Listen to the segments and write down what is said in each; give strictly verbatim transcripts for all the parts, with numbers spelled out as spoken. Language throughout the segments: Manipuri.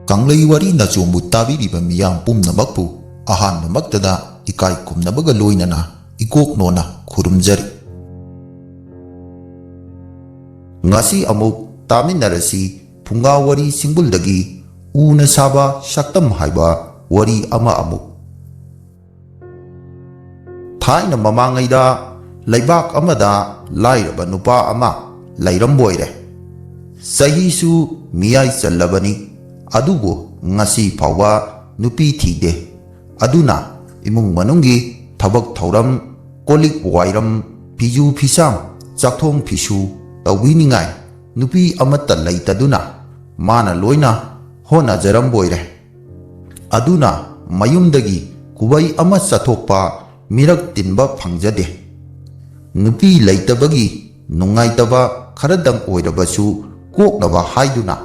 ꯀꯪꯂꯩ ꯋꯥꯔꯤ ꯅꯆꯣꯝꯕꯨ ꯇꯥꯕꯤꯔꯤꯕ ꯃꯤꯌꯥꯝ ꯄꯨꯝꯅꯃꯛꯄꯨ ꯑꯍꯥꯟꯕꯃꯛꯇꯗ ꯏꯀꯥꯏ ꯈꯨꯝꯅꯕꯒ ꯂꯣꯏꯅꯅ ꯏꯀꯣꯛ ꯅꯣꯟꯅ ꯈꯨꯔꯨꯝꯖꯔꯤ꯫ ꯉꯁꯤ ꯑꯃꯨꯛ ꯇꯥꯃꯤꯟꯅꯔꯁꯤ ꯐꯨꯡꯒꯥ ꯋꯥꯔꯤ ꯁꯤꯡꯕꯨꯜꯗꯒꯤ ꯎꯅ ꯁꯥꯕ ꯁꯛꯇꯝ ꯍꯥꯏꯕ ꯋꯥꯔꯤ ꯑꯃ ꯑꯃꯨꯛ꯫ ꯊꯥꯏꯅ ꯃꯃꯥꯡꯉꯩꯗ ꯂꯩꯕꯥꯛ ꯑꯃꯗ ꯂꯥꯏꯔꯕ ꯅꯨꯄꯥ ꯑꯃ ꯂꯩꯔꯝꯕꯣꯏꯔꯦ꯫ ꯆꯍꯤꯁꯨ ꯃꯤꯌꯥꯏ ꯆꯜꯂꯕꯅꯤ, ꯑꯗꯨꯕꯨ ꯉꯁꯤ ꯐꯥꯎꯕ ꯅꯨꯄꯤ ꯊꯤꯗꯦ꯫ ꯑꯗꯨꯅ ꯏꯃꯨꯡ ꯃꯅꯨꯡꯒꯤ ꯊꯕꯛ ꯊꯧꯔꯝ, ꯀꯣꯜꯂꯤꯛ ꯋꯥꯏꯔꯝ, ꯐꯤꯖꯨ ꯐꯤꯁꯥꯝ, ꯆꯥꯛꯊꯣꯡ ꯐꯤꯁꯨ ꯇꯧꯕꯤꯅꯤꯡꯉꯥꯏ ꯅꯨꯄꯤ ꯑꯃꯠꯇ ꯂꯩꯇꯗꯨꯅ ꯃꯥꯅ ꯂꯣꯏꯅ ꯍꯣꯠꯅꯖꯔꯝꯕꯣꯏꯔꯦ꯫ ꯑꯗꯨꯅ ꯃꯌꯨꯝꯗꯒꯤ ꯈꯨꯕꯩ ꯑꯃ ꯆꯠꯊꯣꯛꯄ ꯃꯤꯔꯛ ꯇꯤꯟꯕ ꯐꯪꯖꯗꯦ꯫ ꯅꯨꯄꯤ ꯂꯩꯇꯕꯒꯤ ꯅꯨꯡꯉꯥꯏꯇꯕ ꯈꯔꯗꯪ ꯑꯣꯏꯔꯕꯁꯨ ꯀꯣꯛꯅꯕ ꯍꯥꯏꯗꯨꯅ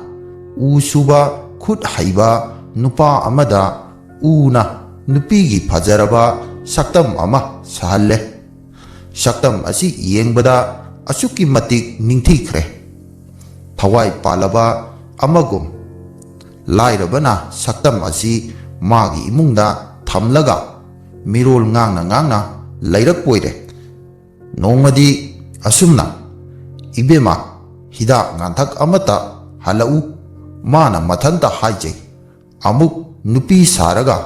ꯎ ꯁꯨꯕ ꯈꯨꯠ ꯍꯩꯕ ꯅꯨꯄꯥ ꯑꯃꯗ ꯎꯅ ꯅꯨꯄꯤꯒꯤ ꯐꯖꯔꯕ ꯁꯛꯇꯝ ꯑꯃ ꯁꯥꯍꯜꯂꯦ꯫ ꯁꯛꯇꯝ ꯑꯁꯤ ꯌꯦꯡꯕꯗ ꯑꯁꯨꯛꯀꯤ ꯃꯇꯤꯛ ꯅꯤꯡꯊꯤꯈ꯭ꯔꯦ꯫ ꯊꯋꯥꯏ ꯄꯥꯜꯂꯕ ꯑꯃꯒꯨꯝ ꯂꯥꯏꯔꯕꯅ ꯁꯛꯇꯝ ꯑꯁꯤ ꯃꯥꯒꯤ ꯏꯃꯨꯡꯗ ꯊꯝꯂꯒ ꯃꯤꯔꯣꯜ ꯉꯥꯡꯅ ꯉꯥꯡꯅ ꯂꯩꯔꯛꯄꯣꯏꯔꯦ꯫ ꯅꯣꯡꯃꯗꯤ ꯑꯁꯨꯝꯅ, "ꯏꯕꯦꯝꯃ, ꯍꯤꯗꯥꯛ ꯉꯥꯟꯊꯛ ꯑꯃꯠꯇ ꯍꯜꯂꯛꯎ," ꯃꯥꯅ ꯃꯊꯟꯇ ꯍꯥꯏꯖꯩ꯫ ꯑꯃꯨꯛ ꯅꯨꯄꯤ ꯁꯥꯔꯒ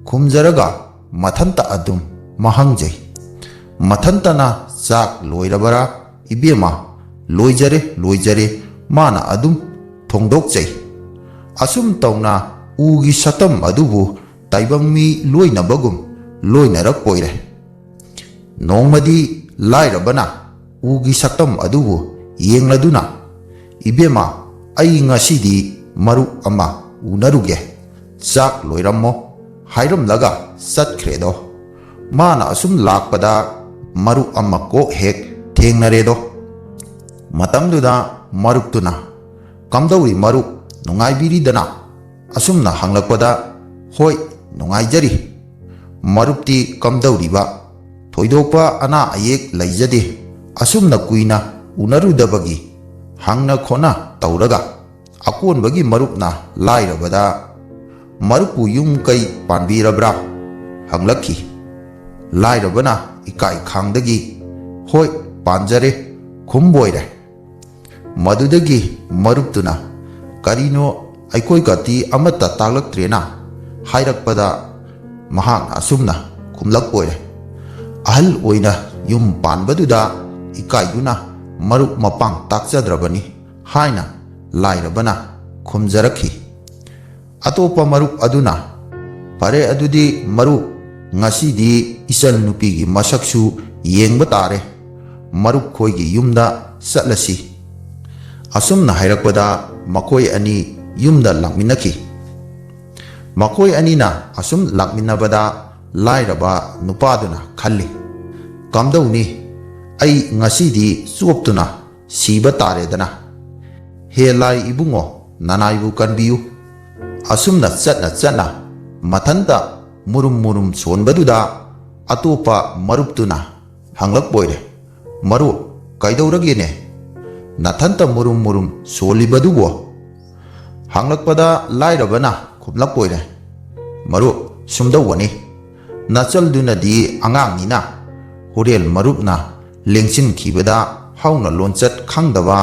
ꯈꯨꯝꯖꯔꯒ ꯃꯊꯟꯇ ꯑꯗꯨꯝ ꯃꯍꯪꯖꯩ꯫ ꯃꯊꯟꯇꯅ, "ꯆꯥꯛ ꯂꯣꯏꯔꯕꯔꯥ ꯏꯕꯦꯝꯃ?" "ꯂꯣꯏꯖꯔꯦ, ꯂꯣꯏꯖꯔꯦ," ꯃꯥꯅ ꯑꯗꯨꯝ ꯊꯣꯡꯗꯣꯛꯆꯩ꯫ ꯑꯁꯨꯝ ꯇꯧꯅ ꯎꯒꯤ ꯁꯛꯇꯝ ꯑꯗꯨꯕꯨ ꯇꯥꯏꯕꯪ ꯃꯤ ꯂꯣꯏꯅꯕꯒꯨꯝ ꯂꯣꯏꯅꯔꯛꯄꯣꯏꯔꯦ꯫ ꯅꯣꯡꯃꯗꯤ ꯂꯥꯏꯔꯕꯅ ꯎꯒꯤ ꯁꯛꯇꯝ ꯑꯗꯨꯕꯨ ꯌꯦꯡꯂꯗꯨꯅ, "ꯏꯕꯦꯝꯃ, ꯑꯩ ꯉꯁꯤꯗꯤ ꯃꯔꯨꯞ ꯑꯃ ꯎꯅꯔꯨꯒꯦ, ꯆꯥꯛ ꯂꯣꯏꯔꯝꯃꯣ," ꯍꯥꯏꯔꯝꯂꯒ ꯆꯠꯈ꯭ꯔꯦꯗꯣ꯫ ꯃꯥꯅ ꯑꯁꯨꯝ ꯂꯥꯛꯄꯗ ꯃꯔꯨꯞ ꯑꯃ ꯀꯣꯛ ꯍꯦꯛ ꯊꯦꯡꯅꯔꯦꯗꯣ꯫ ꯃꯇꯝꯗꯨꯗ ꯃꯔꯨꯞꯇꯨꯅ, "ꯀꯝꯗꯧꯔꯤ ꯃꯔꯨꯞ, ꯅꯨꯡꯉꯥꯏꯕꯤꯔꯤꯗꯅ?" ꯑꯁꯨꯝꯅ ꯍꯪꯂꯛꯄꯗ, "ꯍꯣꯏ, ꯅꯨꯡꯉꯥꯏꯖꯔꯤ꯫ ꯃꯔꯨꯞꯇꯤ ꯀꯝꯗꯧꯔꯤꯕ? ꯊꯣꯏꯗꯣꯛꯄ ꯑꯅꯥ ꯑꯌꯦꯛ ꯂꯩꯖꯗꯦ꯫ ꯑꯁꯨꯝꯅ ꯀꯨꯏꯅ ꯎꯅꯔꯨꯗꯕꯒꯤ ꯍꯪꯅ ꯈꯣꯠꯅ ꯇꯧꯔꯒ ꯑꯀꯣꯟꯕꯒꯤ ꯃꯔꯨꯞꯅ ꯂꯥꯏꯔꯕꯗ "ꯃꯔꯨꯞꯄꯨ ꯌꯨꯝ ꯀꯩ ꯄꯥꯟꯕꯤꯔꯕ꯭ꯔꯥ?" ꯍꯪꯂꯛꯈꯤ꯫ ꯂꯥꯏꯔꯕꯅ ꯏꯀꯥꯏ ꯈꯥꯡꯗꯒꯤ "ꯍꯣꯏ, ꯄꯥꯟꯖꯔꯦ" ꯈꯨꯝꯕ ꯑꯣꯏꯔꯦ꯫ ꯃꯗꯨꯗꯒꯤ ꯃꯔꯨꯞꯇꯨꯅ "ꯀꯔꯤꯅꯣ, ꯑꯩꯈꯣꯏꯒꯗꯤ ꯑꯃꯠꯇ ꯇꯥꯛꯂꯛꯇ꯭ꯔꯦꯅ" ꯍꯥꯏꯔꯛꯄꯗ, ꯃꯍꯥꯛꯅ ꯑꯁꯨꯝꯅ ꯈꯨꯝꯂꯛꯄ ꯑꯣꯏꯔꯦ: "ꯑꯍꯜ ꯑꯣꯏꯅ ꯌꯨꯝ ꯄꯥꯟꯕꯗꯨꯗ ꯏꯀꯥꯏꯗꯨꯅ ꯃꯔꯨꯞ ꯃꯄꯥꯡ ꯇꯥꯛꯆꯗ꯭ꯔꯕꯅꯤ" ꯍꯥꯏꯅ ꯂꯥꯏꯔꯕꯅ ꯈꯨꯝꯖꯔꯛꯈꯤ꯫ ꯑꯇꯣꯞꯄ ꯃꯔꯨꯞ ꯑꯗꯨꯅ, "ꯐꯔꯦ, ꯑꯗꯨꯗꯤ ꯃꯔꯨꯞ, ꯉꯁꯤꯗꯤ ꯏꯆꯟ ꯅꯨꯄꯤꯒꯤ ꯃꯁꯛꯁꯨ ꯌꯦꯡꯕ ꯇꯥꯔꯦ, ꯃꯔꯨꯞ ꯈꯣꯏꯒꯤ ꯌꯨꯝꯗ ꯆꯠꯂꯁꯤ" ꯑꯁꯨꯝꯅ ꯍꯥꯏꯔꯛꯄꯗ, ꯃꯈꯣꯏ ꯑꯅꯤ ꯌꯨꯝꯗ ꯂꯥꯛꯃꯤꯟꯅꯈꯤ꯫ ꯃꯈꯣꯏ ꯑꯅꯤꯅ ꯑꯁꯨꯝ ꯂꯥꯛꯃꯤꯟꯅꯕꯗ, ꯂꯥꯏꯔꯕ ꯅꯨꯄꯥꯗꯨꯅ ꯈꯜꯂꯤ, "ꯀꯝꯗꯧꯅꯤ, ꯑꯩ ꯉꯁꯤꯗꯤ ꯆꯣꯞꯇꯨꯅ ꯁꯤꯕ ꯇꯥꯔꯦꯗꯅ꯫ ꯍꯦ ꯂꯥꯏ ꯏꯕꯨꯡꯉꯣ, ꯅꯅꯥꯏꯕꯨ ꯀꯟꯕꯤꯌꯨ"꯫ ꯑꯁꯨꯝꯅ ꯆꯠꯅ ꯆꯠꯅ ꯃꯊꯟꯇ ꯃꯨꯔꯨꯝ ꯃꯨꯔꯨꯝ ꯁꯣꯟꯕꯗꯨꯗ, ꯑꯇꯣꯞꯄ ꯃꯔꯨꯞꯇꯨꯅ ꯍꯪꯂꯛꯄ ꯑꯣꯏꯔꯦ: "ꯃꯔꯨꯞ, ꯀꯩꯗꯧꯔꯒꯦꯅꯦ? ꯅꯊꯟꯇ ꯃꯨꯔꯨꯝ ꯃꯨꯔꯨꯝ ꯁꯣꯜꯂꯤꯕꯗꯨꯕꯣ?" ꯍꯪꯂꯛꯄꯗ, ꯂꯥꯏꯔꯕꯅ ꯈꯨꯝꯂꯛꯄ ꯑꯣꯏꯔꯦ: "ꯃꯔꯨꯞ, ꯁꯨꯝꯗꯧꯕꯅꯤ, ꯅꯆꯜꯗꯨꯅꯗꯤ ꯑꯉꯥꯡꯅꯤꯅ ꯍꯣꯔꯦꯟ ꯃꯔꯨꯞꯅ ꯂꯦꯡꯁꯤꯟꯈꯤꯕꯗ ꯍꯧꯅ ꯂꯣꯟꯆꯠ ꯈꯪꯗꯕ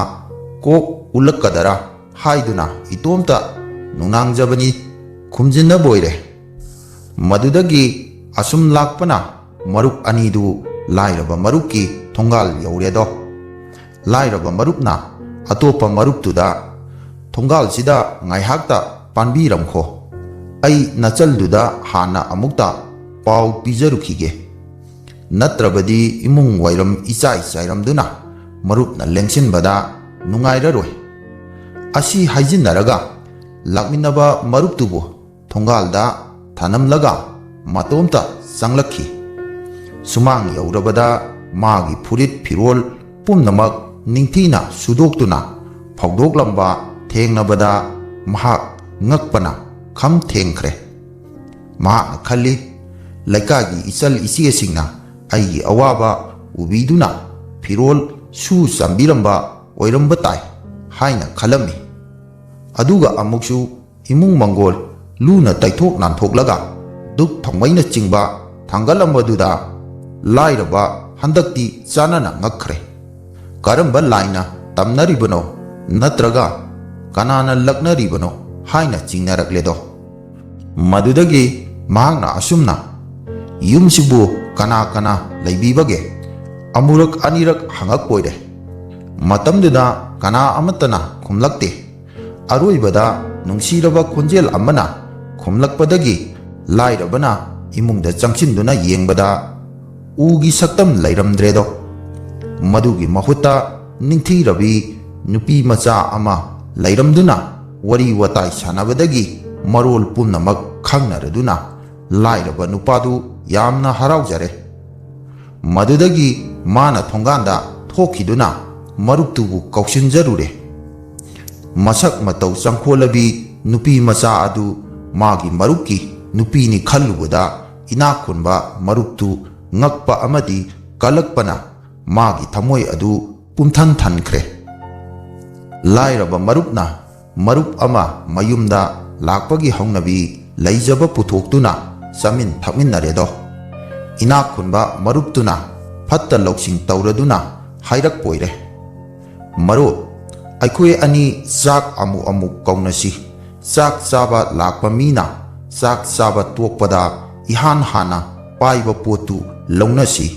ꯀꯣꯛ ꯎꯠꯂꯛꯀꯗꯔꯥ ꯍꯥꯏꯗꯨꯅ ꯏꯇꯣꯝꯇ ꯅꯨꯡꯅꯥꯡꯖꯕꯅꯤ" ꯈꯨꯝꯖꯤꯟꯅꯕ ꯑꯣꯏꯔꯦ꯫ ꯃꯗꯨꯗꯒꯤ ꯑꯁꯨꯝ ꯂꯥꯛꯄꯅ ꯃꯔꯨꯞ ꯑꯅꯤꯗꯨ ꯂꯥꯏꯔꯕ ꯃꯔꯨꯞꯀꯤ ꯊꯣꯡꯒꯥꯜ ꯌꯧꯔꯦꯗꯣ꯫ ꯂꯥꯏꯔꯕ ꯃꯔꯨꯞꯅ ꯑꯇꯣꯞꯄ ꯃꯔꯨꯞꯇꯨꯗ, "ꯊꯣꯡꯒꯥꯜꯁꯤꯗ ꯉꯥꯏꯍꯥꯛꯇ ꯄꯥꯟꯕꯤꯔꯝꯈꯣ, ꯑꯩ ꯅꯆꯜꯗꯨꯗ ꯍꯥꯟꯅ ꯑꯃꯨꯛꯇ ꯄꯥꯎ ꯄꯤꯖꯔꯨꯈꯤꯒꯦ, ꯅꯠꯇ꯭ꯔꯕꯗꯤ ꯏꯃꯨꯡ ꯋꯥꯏꯔꯝ ꯏꯆꯥꯏ ꯆꯥꯏꯔꯝꯗꯨꯅ ꯃꯔꯨꯞꯅ ꯂꯦꯡꯁꯤꯟꯕꯗ ꯅꯨꯡꯉꯥꯏꯔꯔꯣꯏ"꯫ ꯑꯁꯤ ꯍꯥꯏꯖꯤꯟꯅꯔꯒ ꯂꯥꯛꯃꯤꯟꯅꯕ ꯃꯔꯨꯞꯇꯨꯕꯨ ꯊꯣꯡꯒꯥꯜꯗ ꯊꯅꯝꯂꯒ ꯃꯇꯣꯝꯇ ꯆꯪꯂꯛꯈꯤ꯫ ꯁꯨꯃꯥꯡ ꯌꯧꯔꯕꯗ ꯃꯥꯒꯤ ꯐꯨꯔꯤꯠ ꯐꯤꯔꯣꯜ ꯄꯨꯝꯅꯃꯛ ꯅꯤꯡꯊꯤꯅ ꯁꯨꯗꯣꯛꯇꯨꯅ ꯐꯧꯗꯣꯛꯂꯝꯕ ꯊꯦꯡꯅꯕꯗ ꯃꯍꯥꯛ ꯉꯛꯄꯅ ꯈꯝ ꯊꯦꯡꯈ꯭ꯔꯦ꯫ ꯃꯍꯥꯛꯅ ꯈꯜꯂꯤ, "ꯂꯩꯀꯥꯏꯒꯤ ꯏꯆꯜ ꯏꯆꯦꯁꯤꯡꯅ ꯑꯩꯒꯤ ꯑꯋꯥꯕ ꯎꯕꯤꯗꯨꯅ ꯐꯤꯔꯣꯜ ꯁꯨ ꯆꯥꯝꯕꯤꯔꯝꯕ ꯑꯣꯏꯔꯝꯕ ꯇꯥꯏ" ꯍꯥꯏꯅ ꯈꯜꯂꯝꯃꯤ꯫ ꯑꯗꯨꯒ ꯑꯃꯨꯛꯁꯨ ꯏꯃꯨꯡ ꯃꯪꯒꯣꯜ ꯂꯨꯅ ꯇꯩꯊꯣꯛ ꯅꯥꯟꯊꯣꯛꯂꯒ ꯙꯨꯞ ꯊꯥꯎꯃꯩꯅꯆꯤꯡꯕ ꯊꯥꯡꯒꯠꯂꯝꯕꯗꯨꯗ ꯂꯥꯏꯔꯕ ꯍꯟꯗꯛꯇꯤ ꯆꯥꯟꯅꯅ ꯉꯛꯈ꯭ꯔꯦ꯫ "ꯀꯔꯝꯕ ꯂꯥꯏꯅ ꯇꯝꯅꯔꯤꯕꯅꯣ, ꯅꯠꯇ꯭ꯔꯒ ꯀꯅꯥꯅ ꯂꯛꯅꯔꯤꯕꯅꯣ?" ꯍꯥꯏꯅ ꯆꯤꯡꯅꯔꯛꯂꯦꯗꯣ꯫ ꯃꯗꯨꯗꯒꯤ ꯃꯍꯥꯛꯅ ꯑꯁꯨꯝꯅ, "ꯌꯨꯝꯁꯤꯕꯨ ꯀꯅꯥ ꯀꯅꯥ ꯂꯩꯕꯤꯕꯒꯦ?" ꯑꯃꯨꯔꯛ ꯑꯅꯤꯔꯛ ꯍꯪꯉꯛꯄꯣꯏꯔꯦ꯫ ꯃꯇꯝꯗꯨꯗ ꯀꯅꯥ ꯑꯃꯠꯇꯅ ꯈꯨꯝꯂꯛꯇꯦ꯫ ꯑꯔꯣꯏꯕꯗ ꯅꯨꯡꯁꯤꯔꯕ ꯈꯣꯟꯖꯦꯜ ꯑꯃꯅ ꯈꯨꯝꯂꯛꯄꯗꯒꯤ ꯂꯥꯏꯔꯕꯅ ꯏꯃꯨꯡꯗ ꯆꯪꯁꯤꯟꯗꯨꯅ ꯌꯦꯡꯕꯗ ꯎꯒꯤ ꯁꯛꯇꯝ ꯂꯩꯔꯝꯗ꯭ꯔꯦꯗꯣ꯫ ꯃꯗꯨꯒꯤ ꯃꯍꯨꯠꯇ ꯅꯤꯡꯊꯤꯔꯕꯤ ꯅꯨꯄꯤ ꯃꯆꯥ ꯑꯃ ꯂꯩꯔꯝꯗꯨꯅ ꯋꯥꯔꯤ ꯋꯥꯇꯥꯏ ꯁꯥꯟꯅꯕꯗꯒꯤ ꯃꯔꯣꯜ ꯄꯨꯝꯅꯃꯛ ꯈꯪꯅꯔꯗꯨꯅ ꯂꯥꯏꯔꯕ ꯅꯨꯄꯥꯗꯨ ꯌꯥꯝꯅ ꯍꯔꯥꯎꯖꯔꯦ꯫ ꯃꯗꯨꯗꯒꯤ ꯃꯥꯅ ꯊꯣꯡꯒꯥꯟꯗ ꯊꯣꯛꯈꯤꯗꯨꯅ ꯃꯔꯨꯞꯇꯨꯕꯨ ꯀꯧꯁꯤꯟꯖꯔꯨꯔꯦ꯫ ꯃꯁꯛ ꯃꯇꯧ ꯆꯪꯈꯣꯜꯂꯕꯤ ꯅꯨꯄꯤ ꯃꯆꯥ ꯑꯗꯨ ꯃꯥꯒꯤ ꯃꯔꯨꯞꯀꯤ ꯅꯨꯄꯤꯅꯤ ꯈꯜꯂꯨꯕꯗ ꯏꯅꯥꯛ ꯈꯨꯟꯕ ꯃꯔꯨꯞꯇꯨ ꯉꯛꯄ ꯑꯃꯗꯤ ꯀꯜꯂꯛꯄꯅ ꯃꯥꯒꯤ ꯊꯃꯣꯏ ꯑꯗꯨ ꯄꯨꯝꯊꯟ ꯊꯟꯈ꯭ꯔꯦ꯫ ꯂꯥꯏꯔꯕ ꯃꯔꯨꯞꯅ ꯃꯔꯨꯞ ꯑꯃ ꯃꯌꯨꯝꯗ ꯂꯥꯛꯄꯒꯤ ꯍꯧꯅꯕꯤ ꯂꯩꯖꯕ ꯄꯨꯊꯣꯛꯇꯨꯅ ꯆꯥꯃꯤꯟ ꯊꯛꯃꯤꯟꯅꯔꯦꯗꯣ꯫ ꯏꯅꯥꯛ ꯈꯨꯟꯕ ꯃꯔꯨꯞꯇꯨꯅ ꯐꯠꯇ ꯂꯧꯁꯤꯡ ꯇꯧꯔꯗꯨꯅ ꯍꯥꯏꯔꯛꯄꯣꯏꯔꯦ, "ꯃꯔꯨꯞ, ꯑꯩꯈꯣꯏ ꯑꯅꯤ ꯆꯥꯛ ꯑꯃꯨꯛ ꯑꯃꯨꯛ ꯀꯧꯅꯁꯤ꯫ ꯆꯥꯛ ꯆꯥꯕ ꯂꯥꯛꯄ ꯃꯤꯅ ꯆꯥꯛ ꯆꯥꯕ ꯇꯣꯛꯄꯗ ꯏꯍꯥꯟ ꯍꯥꯟꯅ ꯄꯥꯏꯕ ꯄꯣꯠꯇꯨ ꯂꯧꯅꯁꯤ"꯫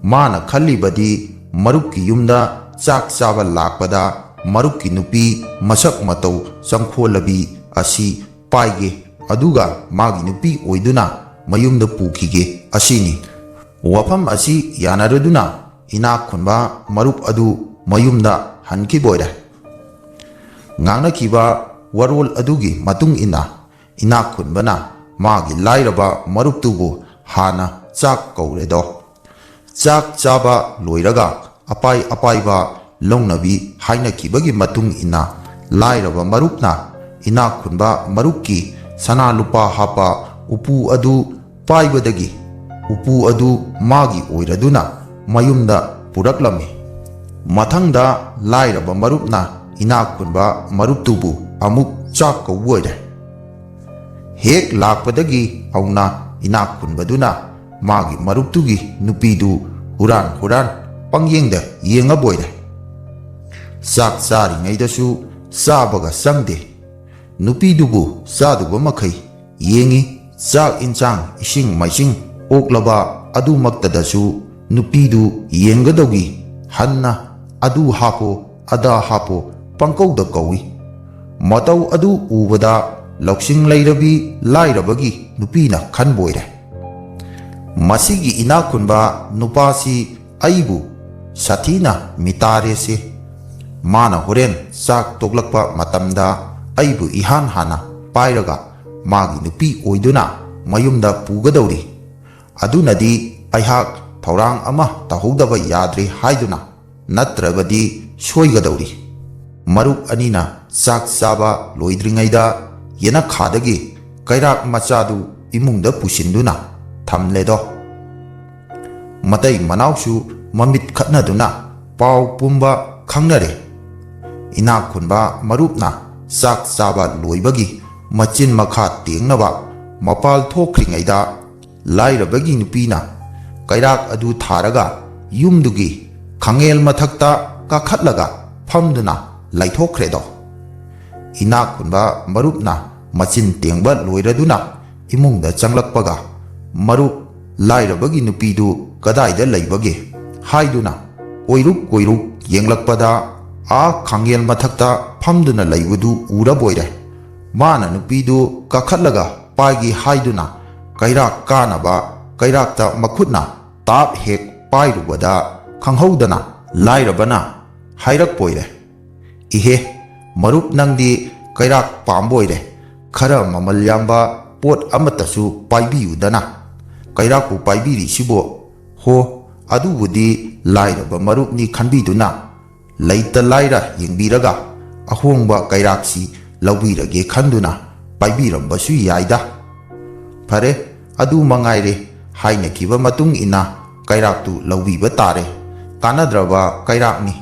ꯃꯥꯅ ꯈꯜꯂꯤꯕꯗꯤ ꯃꯔꯨꯞꯀꯤ ꯌꯨꯝꯗ ꯆꯥꯛ ꯆꯥꯕ ꯂꯥꯛꯄꯗ ꯃꯔꯨꯞꯀꯤ ꯅꯨꯄꯤ ꯃꯁꯛ ꯃꯇꯧ ꯆꯪꯈꯣꯜꯂꯕꯤ ꯑꯁꯤ ꯄꯥꯏꯒꯦ, ꯑꯗꯨꯒ ꯃꯥꯒꯤ ꯅꯨꯄꯤ ꯑꯣꯏꯗꯨꯅ ꯃꯌꯨꯝꯗ ꯄꯨꯈꯤꯒꯦ ꯑꯁꯤꯅꯤ꯫ ꯋꯥꯐꯝ ꯑꯁꯤ ꯌꯥꯅꯔꯗꯨꯅ ꯏꯅꯥꯛ ꯈꯨꯟꯕ ꯃꯔꯨꯞ ꯑꯗꯨ ꯃꯌꯨꯝꯗ ꯍꯟꯈꯤꯕ ꯑꯣꯏꯔꯦ꯫ ꯉꯥꯡꯅꯈꯤꯕ ꯋꯥꯔꯣꯜ ꯑꯗꯨꯒꯤ ꯃꯇꯨꯡ ꯏꯟꯅ ꯏꯅꯥꯛ ꯈꯨꯟꯕꯅ ꯃꯥꯒꯤ ꯂꯥꯏꯔꯕ ꯃꯔꯨꯞꯇꯨꯕꯨ ꯍꯥꯟꯅ ꯆꯥꯛ ꯀꯧꯔꯦꯗꯣ꯫ ꯆꯥꯛ ꯆꯥꯕ ꯂꯣꯏꯔꯒ ꯑꯄꯥꯏ ꯑꯄꯥꯏꯕ ꯂꯧꯅꯕꯤ ꯍꯥꯏꯅꯈꯤꯕꯒꯤ ꯃꯇꯨꯡ ꯏꯟꯅ ꯂꯥꯏꯔꯕ ꯃꯔꯨꯞꯅ ꯏꯅꯥꯛ ꯈꯨꯟꯕ ꯃꯔꯨꯞꯀꯤ ꯁꯅꯥ ꯂꯨꯄꯥ ꯍꯥꯞꯄ ꯎꯄꯨ ꯑꯗꯨ ꯄꯥꯏꯕꯗꯒꯤ ꯎꯄꯨ ꯑꯗꯨ ꯃꯥꯒꯤ ꯑꯣꯏꯔꯗꯨꯅ ꯃꯌꯨꯝꯗ ꯄꯨꯔꯛꯂꯝꯃꯤ꯫ ꯃꯊꯪꯗ ꯂꯥꯏꯔꯕ ꯃꯔꯨꯞꯅ ꯏꯅꯥꯛ ꯈꯨꯟꯕ ꯃꯔꯨꯞꯇꯨꯕꯨ ꯑꯃꯨꯛ ꯆꯥꯛ ꯀꯧꯕ ꯑꯣꯏꯔꯦ꯫ ꯍꯦꯛ ꯂꯥꯛꯄꯗꯒꯤ ꯍꯧꯅ ꯏꯅꯥꯛ ꯈꯨꯟꯕꯗꯨꯅ ꯃꯥꯒꯤ ꯃꯔꯨꯞꯇꯨꯒꯤ ꯅꯨꯄꯤꯗꯨ ꯍꯨꯔꯥꯟ ꯍꯨꯔꯥꯟ ꯄꯪꯌꯦꯡꯗ ꯌꯦꯡꯉꯕꯣꯏꯔꯦ꯫ ꯆꯥꯛ ꯆꯥꯔꯤꯉꯩꯗꯁꯨ ꯆꯥꯕꯒ ꯆꯪꯗꯦ꯫ ꯅꯨꯄꯤꯗꯨꯕꯨ ꯆꯥꯗꯨꯕ ꯃꯈꯩ ꯌꯦꯡꯉꯤ꯫ ꯆꯥꯛ ꯏꯟꯁꯥꯡ, ꯏꯁꯤꯡ ꯃꯥꯏꯁꯤꯡ ꯑꯣꯛꯂꯕ ꯑꯗꯨꯃꯛꯇꯗꯁꯨ ꯅꯨꯄꯤꯗꯨ ꯌꯦꯡꯒꯗꯧꯒꯤ ꯍꯟꯅ ꯑꯗꯨ ꯍꯥꯞꯄꯣ, ꯑꯗꯥ ꯍꯥꯞꯄꯣ ꯄꯪꯀꯧꯗ ꯀꯧꯏ꯫ ꯃꯇꯧ ꯑꯗꯨ ꯎꯕꯗ ꯂꯧꯁꯤꯡ ꯂꯩꯔꯕꯤ ꯂꯥꯏꯔꯕꯒꯤ ꯅꯨꯄꯤꯅ ꯈꯟꯕꯣꯏꯔꯦ, "ꯃꯁꯤꯒꯤ ꯏꯅꯥꯛ ꯈꯨꯟꯕ ꯅꯨꯄꯥꯁꯤ ꯑꯩꯕꯨ ꯁꯥꯊꯤꯅ ꯃꯤꯇꯥꯔꯦꯁꯦ꯫ ꯃꯥꯅ ꯍꯣꯔꯦꯟ ꯆꯥꯛ ꯇꯣꯛꯂꯛꯄ ꯃꯇꯝꯗ ꯑꯩꯕꯨ ꯏꯍꯥꯟ ꯍꯥꯟꯅ ꯄꯥꯏꯔꯒ ꯃꯥꯒꯤ ꯅꯨꯄꯤ ꯑꯣꯏꯗꯨꯅ ꯃꯌꯨꯝꯗ ꯄꯨꯒꯗꯧꯔꯤ꯫ ꯑꯗꯨꯅꯗꯤ ꯑꯩꯍꯥꯛ ꯊꯧꯔꯥꯡ ꯑꯃ ꯇꯧꯍꯧꯗꯕ ꯌꯥꯗ꯭ꯔꯦ" ꯍꯥꯏꯗꯨꯅ ꯅꯠꯇ꯭ꯔꯕꯗꯤ ꯁꯣꯏꯒꯗꯧꯔꯤ꯫ ꯃꯔꯨꯞ ꯑꯅꯤꯅ ꯆꯥꯛ ꯆꯥꯕ ꯂꯣꯏꯗ꯭ꯔꯤꯉꯩꯗ ꯌꯦꯅꯈꯥꯗꯒꯤ ꯀꯩꯔꯥꯛ ꯃꯆꯥꯗꯨ ꯏꯃꯨꯡꯗ ꯄꯨꯁꯤꯟꯗꯨꯅ ꯊꯝꯂꯦꯗꯣ꯫ ꯃꯇꯩ ꯃꯅꯥꯎꯁꯨ ꯃꯃꯤꯠ ꯈꯠꯅꯗꯨꯅ ꯄꯥꯎ ꯄꯨꯝꯕ ꯈꯪꯅꯔꯦ꯫ ꯏꯅꯥꯛ ꯈꯨꯟꯕ ꯃꯔꯨꯞꯅ ꯆꯥꯛ ꯆꯥꯕ ꯂꯣꯏꯕꯒꯤ ꯃꯆꯤꯟ ꯃꯈꯥ ꯇꯦꯡꯅꯕ ꯃꯄꯥꯜ ꯊꯣꯛꯈ꯭ꯔꯤꯉꯩꯗ ꯂꯥꯏꯔꯕꯒꯤ ꯅꯨꯄꯤꯅ ꯀꯩꯔꯥꯛ ꯑꯗꯨ ꯊꯥꯔꯒ ꯌꯨꯝꯗꯨꯒꯤ ꯈꯥꯡꯉꯦꯜ ꯃꯊꯛꯇ ꯀꯥꯈꯠꯂꯒ ꯐꯝꯗꯨꯅ ꯂꯩꯊꯣꯛꯈ꯭ꯔꯦꯗꯣ꯫ ꯏꯅꯥꯛ ꯈꯨꯟꯕ ꯃꯔꯨꯞꯅ ꯃꯆꯤꯟ ꯇꯦꯡꯕ ꯂꯣꯏꯔꯗꯨꯅ ꯏꯃꯨꯡꯗ ꯆꯪꯂꯛꯄꯒ, "ꯃꯔꯨꯞ, ꯂꯥꯏꯔꯕꯒꯤ ꯅꯨꯄꯤꯗꯨ ꯀꯗꯥꯏꯗ ꯂꯩꯕꯒꯦ?" ꯍꯥꯏꯗꯨꯅ ꯀꯣꯏꯔꯨꯛ ꯀꯣꯏꯔꯨꯛ ꯌꯦꯡꯂꯛꯄꯗ, ꯑꯥ ꯈꯥꯡꯉꯦꯜ ꯃꯊꯛꯇ ꯐꯝꯗꯨꯅ ꯂꯩꯕꯗꯨ ꯎꯔꯕꯣꯏꯔꯦ꯫ ꯃꯥꯅ ꯅꯨꯄꯤꯗꯨ ꯀꯥꯈꯠꯂꯒ ꯄꯥꯏꯒꯦ ꯍꯥꯏꯗꯨꯅ ꯀꯩꯔꯥꯛ ꯀꯥꯅꯕ ꯀꯩꯔꯥꯛꯇ ꯃꯈꯨꯠꯅ ꯇꯥꯞ ꯍꯦꯛ ꯄꯥꯏꯔꯨꯕꯗ ꯈꯪꯍꯧꯗꯅ ꯂꯥꯏꯔꯕꯅ ꯍꯥꯏꯔꯛꯄꯣꯏꯔꯦ, "ꯏꯍꯦ, ꯃꯔꯨꯞ ꯅꯪꯗꯤ ꯀꯩꯔꯥꯛ ꯄꯥꯝꯕꯣꯏꯔꯦ, ꯈꯔ ꯃꯃꯜ ꯌꯥꯝꯕ ꯄꯣꯠ ꯑꯃꯠꯇꯁꯨ ꯄꯥꯏꯕꯤꯌꯨꯗꯅ꯫ ꯀꯩꯔꯥꯛꯄꯨ ꯄꯥꯏꯕꯤꯔꯤꯁꯤꯕꯣ? ꯍꯣ, ꯑꯗꯨꯕꯨꯗꯤ ꯂꯥꯏꯔꯕ ꯃꯔꯨꯞꯅꯤ ꯈꯟꯕꯤꯗꯨꯅ ꯂꯩꯇ ꯂꯥꯏꯔ ꯌꯦꯡꯕꯤꯔꯒ ꯑꯍꯣꯡꯕ ꯀꯩꯔꯥꯛꯁꯤ ꯂꯧꯕꯤꯔꯒꯦ ꯈꯟꯗꯨꯅ ꯄꯥꯏꯕꯤꯔꯝꯕꯁꯨ ꯌꯥꯏꯗ꯫ ꯐꯔꯦ, ꯑꯗꯨ ꯃꯉꯥꯏꯔꯦ, ꯍꯥꯏꯅꯈꯤꯕ ꯃꯇꯨꯡ ꯏꯟꯅ ꯀꯩꯔꯥꯛꯇꯨ ꯂꯧꯕꯤꯕ ꯇꯥꯔꯦ꯫ ꯀꯥꯟꯅꯗ꯭ꯔꯕ ꯀꯩꯔꯥꯛꯅꯤ,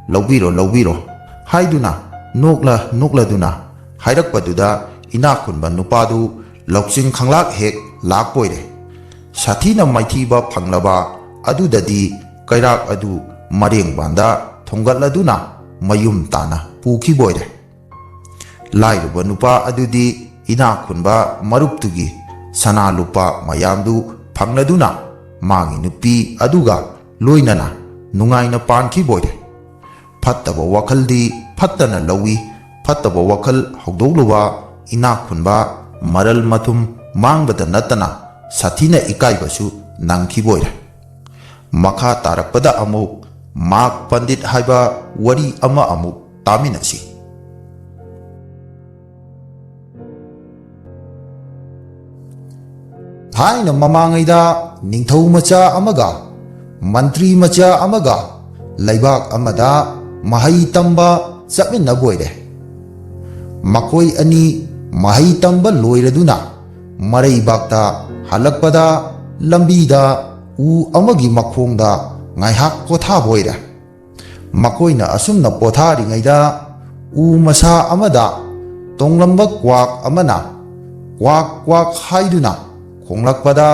ꯂꯧꯕꯤꯔꯣ, ꯂꯧꯕꯤꯔꯣ" ꯍꯥꯏꯗꯨꯅ ꯅꯣꯛꯂ ꯅꯣꯛꯂꯗꯨꯅ ꯍꯥꯏꯔꯛꯄꯗꯨꯗ ꯏꯅꯥꯛ ꯈꯨꯟꯕ ꯅꯨꯄꯥꯗꯨ ꯂꯧꯁꯤꯡ ꯈꯪꯂꯥꯛ ꯍꯦꯛ ꯂꯥꯛꯄꯣꯏꯔꯦ꯫ ꯁꯥꯊꯤꯅ ꯃꯥꯏꯊꯤꯕ ꯐꯪꯂꯕ ꯑꯗꯨꯗꯗꯤ ꯀꯩꯔꯥꯛ ꯑꯗꯨ ꯃꯔꯦꯡꯕꯥꯟꯗ ꯊꯣꯡꯒꯠꯂꯗꯨꯅ ꯃꯌꯨꯝ ꯇꯥꯅ ꯄꯨꯈꯤꯕꯣꯏꯔꯦ꯫ ꯂꯥꯏꯔꯕ ꯅꯨꯄꯥ ꯑꯗꯨꯗꯤ ꯏꯅꯥꯛ ꯈꯨꯟꯕ ꯃꯔꯨꯞꯇꯨꯒꯤ ꯁꯅꯥ ꯂꯨꯄꯥ ꯃꯌꯥꯝꯗꯨ ꯐꯪꯂꯗꯨꯅ ꯃꯥꯒꯤ ꯅꯨꯄꯤ ꯑꯗꯨꯒ ꯂꯣꯏꯅꯅ ꯅꯨꯡꯉꯥꯏꯅ ꯄꯥꯟꯈꯤꯕꯣꯏꯔꯦ꯫ ꯐꯠꯇꯕ ꯋꯥꯈꯜꯗꯤ ꯐꯠꯇꯅ ꯂꯧꯏ꯫ ꯐꯠꯇꯕ ꯋꯥꯈꯜ ꯍꯧꯗꯣꯛꯂꯨꯕ ꯏꯅꯥꯛ ꯈꯨꯟꯕ ꯃꯔꯜ ꯃꯊꯨꯝ ꯃꯥꯡꯕꯗ ꯅꯠꯇꯅ ꯁꯥꯊꯤꯅ ꯏꯀꯥꯏꯕꯁꯨ ꯅꯪꯈꯤꯕꯣꯏꯔꯦ꯫ ꯃꯈꯥ ꯇꯥꯔꯛꯄꯗ ꯑꯃꯨꯛ ꯃꯥꯛ ꯄꯟꯗꯤꯠ ꯍꯥꯏꯕ ꯋꯥꯔꯤ ꯑꯃ ꯑꯃꯨꯛ ꯇꯥꯃꯤꯟꯅꯁꯤ꯫ ꯊꯥꯏꯅ ꯃꯃꯥꯡꯉꯩꯗ ꯅꯤꯡꯊꯧ ꯃꯆꯥ ꯑꯃꯒ ꯃꯟꯇ꯭ꯔꯤ ꯃꯆꯥ ꯑꯃꯒ ꯂꯩꯕꯥꯛ ꯑꯃꯗ ꯃꯍꯩ ꯇꯝꯕ ꯆꯠꯃꯤꯟꯅꯕ ꯑꯣꯏꯔꯦ꯫ ꯃꯈꯣꯏ ꯑꯅꯤ ꯃꯍꯩ ꯇꯝꯕ ꯂꯣꯏꯔꯗꯨꯅ ꯃꯔꯩꯕꯥꯛꯇ ꯍꯜꯂꯛꯄꯗ ꯂꯝꯕꯤꯗ ꯎ ꯑꯃꯒꯤ ꯃꯈꯣꯡꯗ ꯉꯥꯏꯍꯥꯛ ꯄꯣꯊꯥꯕ ꯑꯣꯏꯔꯦ꯫ ꯃꯈꯣꯏꯅ ꯑꯁꯨꯝꯅ ꯄꯣꯊꯥꯔꯤꯉꯩꯗ ꯎ ꯃꯁꯥ ꯑꯃꯗ ꯇꯣꯡꯂꯝꯕ ꯀ꯭ꯋꯥꯛ ꯑꯃꯅ ꯀ꯭ꯋꯥꯛ ꯀ꯭ꯋꯥꯛ ꯍꯥꯏꯗꯨꯅ ꯈꯣꯡꯂꯛꯄꯗ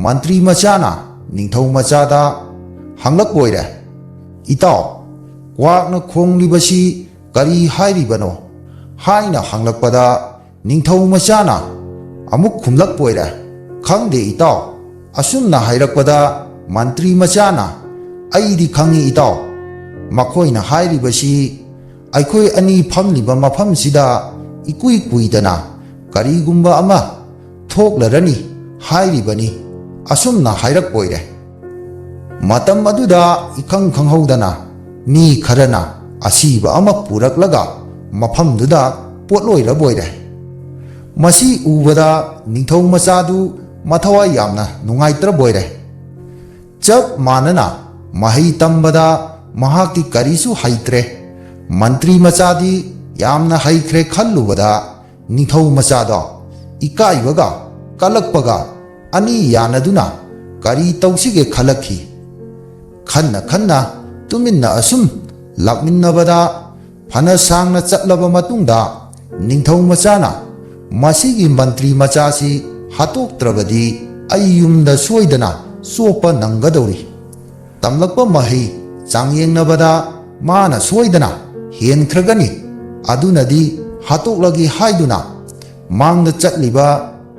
ꯃꯟꯇ꯭ꯔꯤ ꯃꯆꯥꯅ ꯅꯤꯡꯊꯧ ꯃꯆꯥꯗ ꯍꯪꯂꯛꯄ ꯑꯣꯏꯔꯦ, "ꯏꯇꯥꯎ, ꯀ꯭ꯋꯥꯛꯅ ꯈꯣꯡꯂꯤꯕꯁꯤ ꯀꯔꯤ ꯍꯥꯏꯔꯤꯕꯅꯣ?" ꯍꯥꯏꯅ ꯍꯪꯂꯛꯄꯗ ꯅꯤꯡꯊꯧ ꯃꯆꯥꯅ ꯑꯃꯨꯛ ꯈꯨꯝꯂꯛꯄ ꯑꯣꯏꯔꯦ, "ꯈꯪꯗꯦ ꯏꯇꯥꯎ, ꯑꯁꯨꯝꯅ ꯍꯥꯏꯔꯛꯄꯗ ꯃꯟꯇ꯭ꯔꯤ ꯃꯆꯥꯅ ꯑꯩꯗꯤ ꯈꯪꯏ ꯏꯇꯥꯎ꯫ ꯃꯈꯣꯏꯅ ꯍꯥꯏꯔꯤꯕꯁꯤ ꯑꯩꯈꯣꯏ ꯑꯅꯤ ꯐꯝꯂꯤꯕ ꯃꯐꯝꯁꯤꯗ ꯏꯀꯨꯏ ꯀꯨꯏꯗꯅ ꯀꯔꯤꯒꯨꯝꯕ ꯑꯃ ꯊꯣꯛꯂꯔꯅꯤ ꯍꯥꯏꯔꯤꯕꯅꯤ, ꯑꯁꯨꯝꯅ ꯍꯥꯏꯔꯛꯄ ꯑꯣꯏꯔꯦ꯫ ꯃꯇꯝ ꯑꯗꯨꯗ ꯏꯈꯪ ꯈꯪꯍꯧꯗꯅ ꯃꯤ ꯈꯔꯅ ꯑꯁꯤꯕ ꯑꯃ ꯄꯨꯔꯛꯂꯒ ꯃꯐꯝꯗꯨꯗ ꯄꯣꯠꯂꯣꯏꯔꯕ ꯑꯣꯏꯔꯦ꯫ ꯃꯁꯤ ꯎꯕꯗ ꯅꯤꯡꯊꯧ ꯃꯆꯥꯗꯨ ꯃꯊꯋꯥꯏ ꯌꯥꯝꯅ ꯅꯨꯡꯉꯥꯏꯇ꯭ꯔꯕ ꯑꯣꯏꯔꯦ꯫ ꯆꯞ ꯃꯥꯟꯅꯅ ꯃꯍꯩ ꯇꯝꯕꯗ ꯃꯍꯥꯛꯇꯤ ꯀꯔꯤꯁꯨ ꯍꯩꯇ꯭ꯔꯦ꯫ ꯃꯟꯇ꯭ꯔꯤ ꯃꯆꯥꯗꯤ ꯌꯥꯝꯅ ꯍꯩꯈ꯭ꯔꯦ ꯈꯜꯂꯨꯕꯗ ꯅꯤꯡꯊꯧ ꯃꯆꯥꯗꯣ ꯏꯀꯥꯏꯕꯒ ꯀꯜꯂꯛꯄꯒ ꯑꯅꯤ ꯌꯥꯅꯗꯨꯅ ꯀꯔꯤ ꯇꯧꯁꯤꯒꯦ ꯈꯜꯂꯛꯈꯤ꯫ ꯈꯟꯅ ꯈꯟꯅ ꯇꯨꯃꯤꯟꯅ ꯑꯁꯨꯝ ꯂꯥꯛꯃꯤꯟꯅꯕꯗ ꯐꯅ ꯁꯥꯡꯅ ꯆꯠꯂꯕ ꯃꯇꯨꯡꯗ ꯅꯤꯡꯊꯧ ꯃꯆꯥꯅ, "ꯃꯁꯤꯒꯤ ꯃꯟꯇ꯭ꯔꯤ ꯃꯆꯥꯁꯤ ꯍꯥꯠꯇꯣꯛꯇ꯭ꯔꯕꯗꯤ ꯑꯩ ꯌꯨꯝꯗ ꯁꯣꯏꯗꯅ ꯆꯣꯞꯄ ꯅꯪꯒꯗꯧꯔꯤ꯫ ꯇꯝꯂꯛꯄ ꯃꯍꯩ ꯆꯥꯡꯌꯦꯡꯅꯕꯗ ꯃꯥꯅ ꯁꯣꯏꯗꯅ ꯍꯦꯟꯈ꯭ꯔꯒꯅꯤ꯫ ꯑꯗꯨꯅꯗꯤ ꯍꯥꯠꯇꯣꯛꯂꯒꯦ" ꯍꯥꯏꯗꯨꯅ ꯃꯥꯡꯗ ꯆꯠꯂꯤꯕ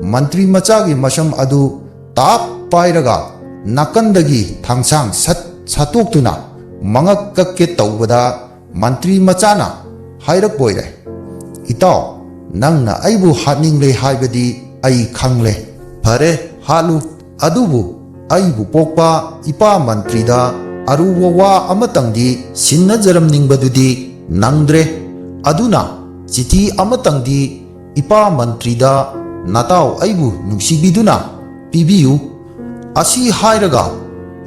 ꯃꯟꯇ꯭ꯔꯤ ꯃꯆꯥꯒꯤ ꯃꯁꯝ ꯑꯗꯨ ꯇꯥꯞ ꯄꯥꯏꯔꯒ ꯅꯥꯀꯟꯗꯒꯤ ꯊꯥꯡꯁꯥꯡ ꯁꯠ ꯁꯠꯇꯣꯛꯇꯨꯅ ꯃꯉꯛ ꯀꯛꯀꯦ ꯇꯧꯕꯗ, ꯃꯟꯇ꯭ꯔꯤ ꯃꯆꯥꯅ ꯍꯥꯏꯔꯛꯄ ꯑꯣꯏꯔꯦ, "ꯏꯇꯥꯎ, ꯅꯪꯅ ꯑꯩꯕꯨ ꯍꯥꯠꯅꯤꯡꯂꯦ ꯍꯥꯏꯕꯗꯤ ꯑꯩ ꯈꯪꯂꯦ꯫ ꯐꯔꯦ, ꯍꯥꯠꯂꯨ꯫ ꯑꯗꯨꯕꯨ ꯑꯩꯕꯨ ꯄꯣꯛꯄ ꯏꯄꯥ ꯃꯟꯇ꯭ꯔꯤꯗ ꯑꯔꯨꯕ ꯋꯥ ꯑꯃꯇꯪꯗꯤ ꯁꯤꯟꯅꯖꯔꯝꯅꯤꯡꯕꯗꯨꯗꯤ ꯅꯪꯗ꯭ꯔꯦ꯫ ꯑꯗꯨꯅ ꯆꯤꯊꯤ ꯑꯃꯇꯪꯗꯤ ꯏꯄꯥ ꯃꯟꯇ꯭ꯔꯤꯗ ꯅꯇꯥꯎ ꯑꯩꯕꯨ ꯅꯨꯡꯁꯤꯕꯤꯗꯨꯅ ꯄꯤꯕꯤꯌꯨ"꯫ ꯑꯁꯤ ꯍꯥꯏꯔꯒ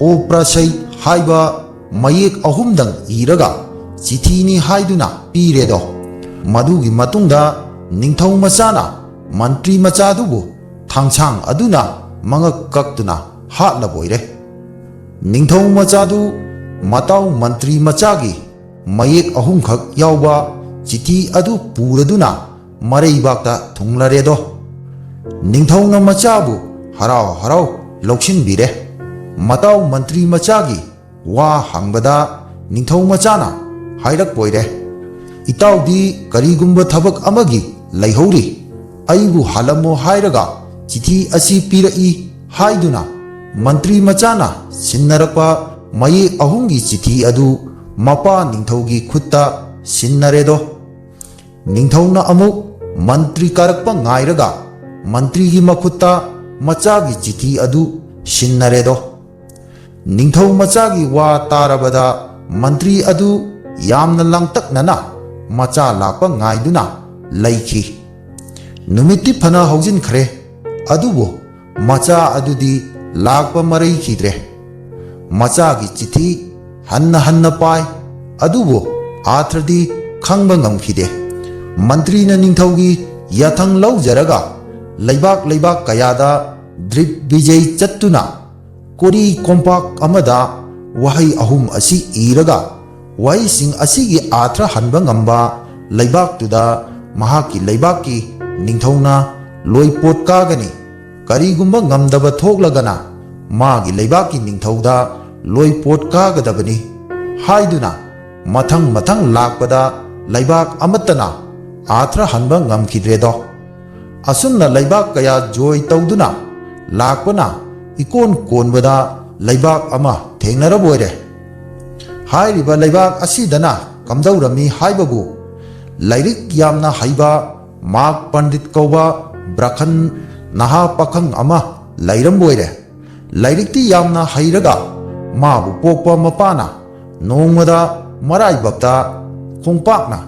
"ꯑꯣ ꯄ꯭ꯔꯁꯩ" ꯍꯥꯏꯕ ꯃꯌꯦꯛ ꯑꯍꯨꯝꯗꯪ ꯏꯔꯒ ꯆꯤꯊꯤꯅꯤ ꯍꯥꯏꯗꯨꯅ ꯄꯤꯔꯦꯗꯣ꯫ ꯃꯗꯨꯒꯤ ꯃꯇꯨꯡꯗ ꯅꯤꯡꯊꯧ ꯃꯆꯥꯅ ꯃꯟꯇ꯭ꯔꯤ ꯃꯆꯥꯗꯨꯕꯨ ꯊꯥꯡꯁꯥꯡ ꯑꯗꯨꯅ ꯃꯉꯛ ꯀꯛꯇꯨꯅ ꯍꯥꯠꯂꯕ ꯑꯣꯏꯔꯦ꯫ ꯅꯤꯡꯊꯧ ꯃꯆꯥꯗꯨ ꯃꯇꯥꯎ ꯃꯟꯇ꯭ꯔꯤ ꯃꯆꯥꯒꯤ ꯃꯌꯦꯛ ꯑꯍꯨꯝꯈꯛ ꯌꯥꯎꯕ ꯆꯤꯊꯤ ꯑꯗꯨ ꯄꯨꯔꯗꯨꯅ ꯃꯔꯩꯕꯥꯛꯇ ꯊꯨꯡꯂꯔꯦꯗꯣ꯫ ꯅꯤꯡꯊꯧꯅ ꯃꯆꯥꯕꯨ ꯍꯔꯥꯎ ꯍꯔꯥꯎ ꯂꯧꯁꯤꯟꯕꯤꯔꯦ꯫ ꯃꯇꯥꯎ ꯃꯟꯇ꯭ꯔꯤ ꯃꯆꯥꯒꯤ ꯋꯥ ꯍꯪꯕꯗ ꯅꯤꯡꯊꯧ ꯃꯆꯥꯅ ꯍꯥꯏꯔꯛꯄ ꯑꯣꯏꯔꯦ, "ꯏꯇꯥꯎꯗꯤ ꯀꯔꯤꯒꯨꯝꯕ ꯊꯕꯛ ꯑꯃꯒꯤ ꯂꯩꯍꯧꯔꯤ, ꯑꯩꯕꯨ ꯍꯥꯜꯂꯝꯃꯣ ꯍꯥꯏꯔꯒ ꯆꯤꯊꯤ ꯑꯁꯤ ꯄꯤꯔꯛꯏ" ꯍꯥꯏꯗꯨꯅ ꯃꯟꯇ꯭ꯔꯤ ꯃꯆꯥꯅ ꯁꯤꯟꯅꯔꯛꯄ ꯃꯌꯦꯛ ꯑꯍꯨꯝꯒꯤ ꯆꯤꯊꯤ ꯑꯗꯨ ꯃꯄꯥ ꯅꯤꯡꯊꯧꯒꯤ ꯈꯨꯠꯇ ꯁꯤꯟꯅꯔꯦꯗꯣ꯫ ꯅꯤꯡꯊꯧꯅ ꯑꯃꯨꯛ ꯃꯟꯇ꯭ꯔꯤ ꯀꯥꯔꯛꯄ ꯉꯥꯏꯔꯒ ꯃꯟꯇ꯭ꯔꯤꯒꯤ ꯃꯈꯨꯠꯇ ꯃꯆꯥꯒꯤ ꯆꯤꯊꯤ ꯑꯗꯨ ꯁꯤꯟꯅꯔꯦꯗꯣ꯫ ꯅꯤꯡꯊꯧ ꯃꯆꯥꯒꯤ ꯋꯥ ꯇꯥꯔꯕꯗ ꯃꯟꯇ꯭ꯔꯤ ꯑꯗꯨ ꯌꯥꯝꯅ ꯂꯥꯡꯇꯛꯅꯅ ꯃꯆꯥ ꯂꯥꯛꯄ ꯉꯥꯏꯗꯨꯅ ꯂꯩꯈꯤ꯫ ꯅꯨꯃꯤꯠꯇꯤ ꯐꯅ ꯍꯧꯖꯤꯟꯈ꯭ꯔꯦ, ꯑꯗꯨꯕꯨ ꯃꯆꯥ ꯑꯗꯨꯗꯤ ꯂꯥꯛꯄ ꯃꯔꯩꯈꯤꯗ꯭ꯔꯦ꯫ ꯃꯆꯥꯒꯤ ꯆꯤꯊꯤ ꯍꯟꯅ ꯍꯟꯅ ꯄꯥꯏ, ꯑꯗꯨꯕꯨ ꯑꯥꯊ꯭ꯔꯗꯤ ꯈꯪꯕ ꯉꯝꯈꯤꯗꯦ꯫ ꯃꯟꯇ꯭ꯔꯤꯅ ꯅꯤꯡꯊꯧꯒꯤ ꯌꯥꯊꯪ ꯂꯧꯖꯔꯒ ꯂꯩꯕꯥꯛ ꯂꯩꯕꯥꯛ ꯀꯌꯥꯗ ꯗ꯭ꯔꯤꯞ ꯕꯤꯖꯩ ꯆꯠꯇꯨꯅ ꯀꯣꯔꯤ ꯀꯣꯝꯄꯥꯛ ꯑꯃꯗ ꯋꯥꯍꯩ ꯑꯍꯨꯝ ꯑꯁꯤ ꯏꯔꯒ ꯋꯥꯍꯩꯁꯤꯡ ꯑꯁꯤꯒꯤ ꯑꯥꯔꯊ ꯍꯟꯕ ꯉꯝꯕ ꯂꯩꯕꯥꯛꯇꯨꯗ ꯃꯍꯥꯛꯀꯤ ꯂꯩꯕꯥꯛꯀꯤ ꯅꯤꯡꯊꯧꯅ ꯂꯣꯏꯄꯣꯠ ꯀꯥꯒꯅꯤ꯫ ꯀꯔꯤꯒꯨꯝꯕ ꯉꯝꯗꯕ ꯊꯣꯛꯂꯒꯅ ꯃꯥꯒꯤ ꯂꯩꯕꯥꯛꯀꯤ ꯅꯤꯡꯊꯧꯗ ꯂꯣꯏꯄꯣꯠ ꯀꯥꯒꯗꯕꯅꯤ ꯍꯥꯏꯗꯨꯅ ꯃꯊꯪ ꯃꯊꯪ ꯂꯥꯛꯄꯗ ꯂꯩꯕꯥꯛ ꯑꯃꯠꯇꯅ ꯑꯥꯔꯊ ꯍꯟꯕ ꯉꯝꯈꯤꯗ꯭ꯔꯦꯗꯣ꯫ ꯑꯁꯨꯝꯅ ꯂꯩꯕꯥꯛ ꯀꯌꯥ ꯖꯣꯏ ꯇꯧꯗꯨꯅ ꯂꯥꯛꯄꯅ ꯏꯀꯣꯟ ꯀꯣꯟꯕꯗ ꯂꯩꯕꯥꯛ ꯑꯃ ꯊꯦꯡꯅꯔꯕ ꯑꯣꯏꯔꯦ꯫ ꯍꯥꯏꯔꯤꯕ ꯂꯩꯕꯥꯛ ꯑꯁꯤꯗꯅ ꯀꯝꯗꯧꯔꯝꯃꯤ ꯍꯥꯏꯕꯕꯨ, ꯂꯥꯏꯔꯤꯛ ꯌꯥꯝꯅ ꯍꯩꯕ ꯃꯥꯛ ꯄꯟꯗꯤꯠ ꯀꯧꯕ ꯕ꯭ꯔꯥꯈꯟ ꯅꯍꯥ ꯄꯥꯈꯪ ꯑꯃ ꯂꯩꯔꯝꯕ ꯑꯣꯏꯔꯦ꯫ ꯂꯥꯏꯔꯤꯛꯇꯤ ꯌꯥꯝꯅ ꯍꯩꯔꯒ ꯃꯥꯕꯨ ꯄꯣꯛꯄ ꯃꯄꯥꯅ ꯅꯣꯡꯃꯗ ꯃꯔꯥꯏꯕꯛꯇ ꯈꯣꯡꯄꯥꯛꯅ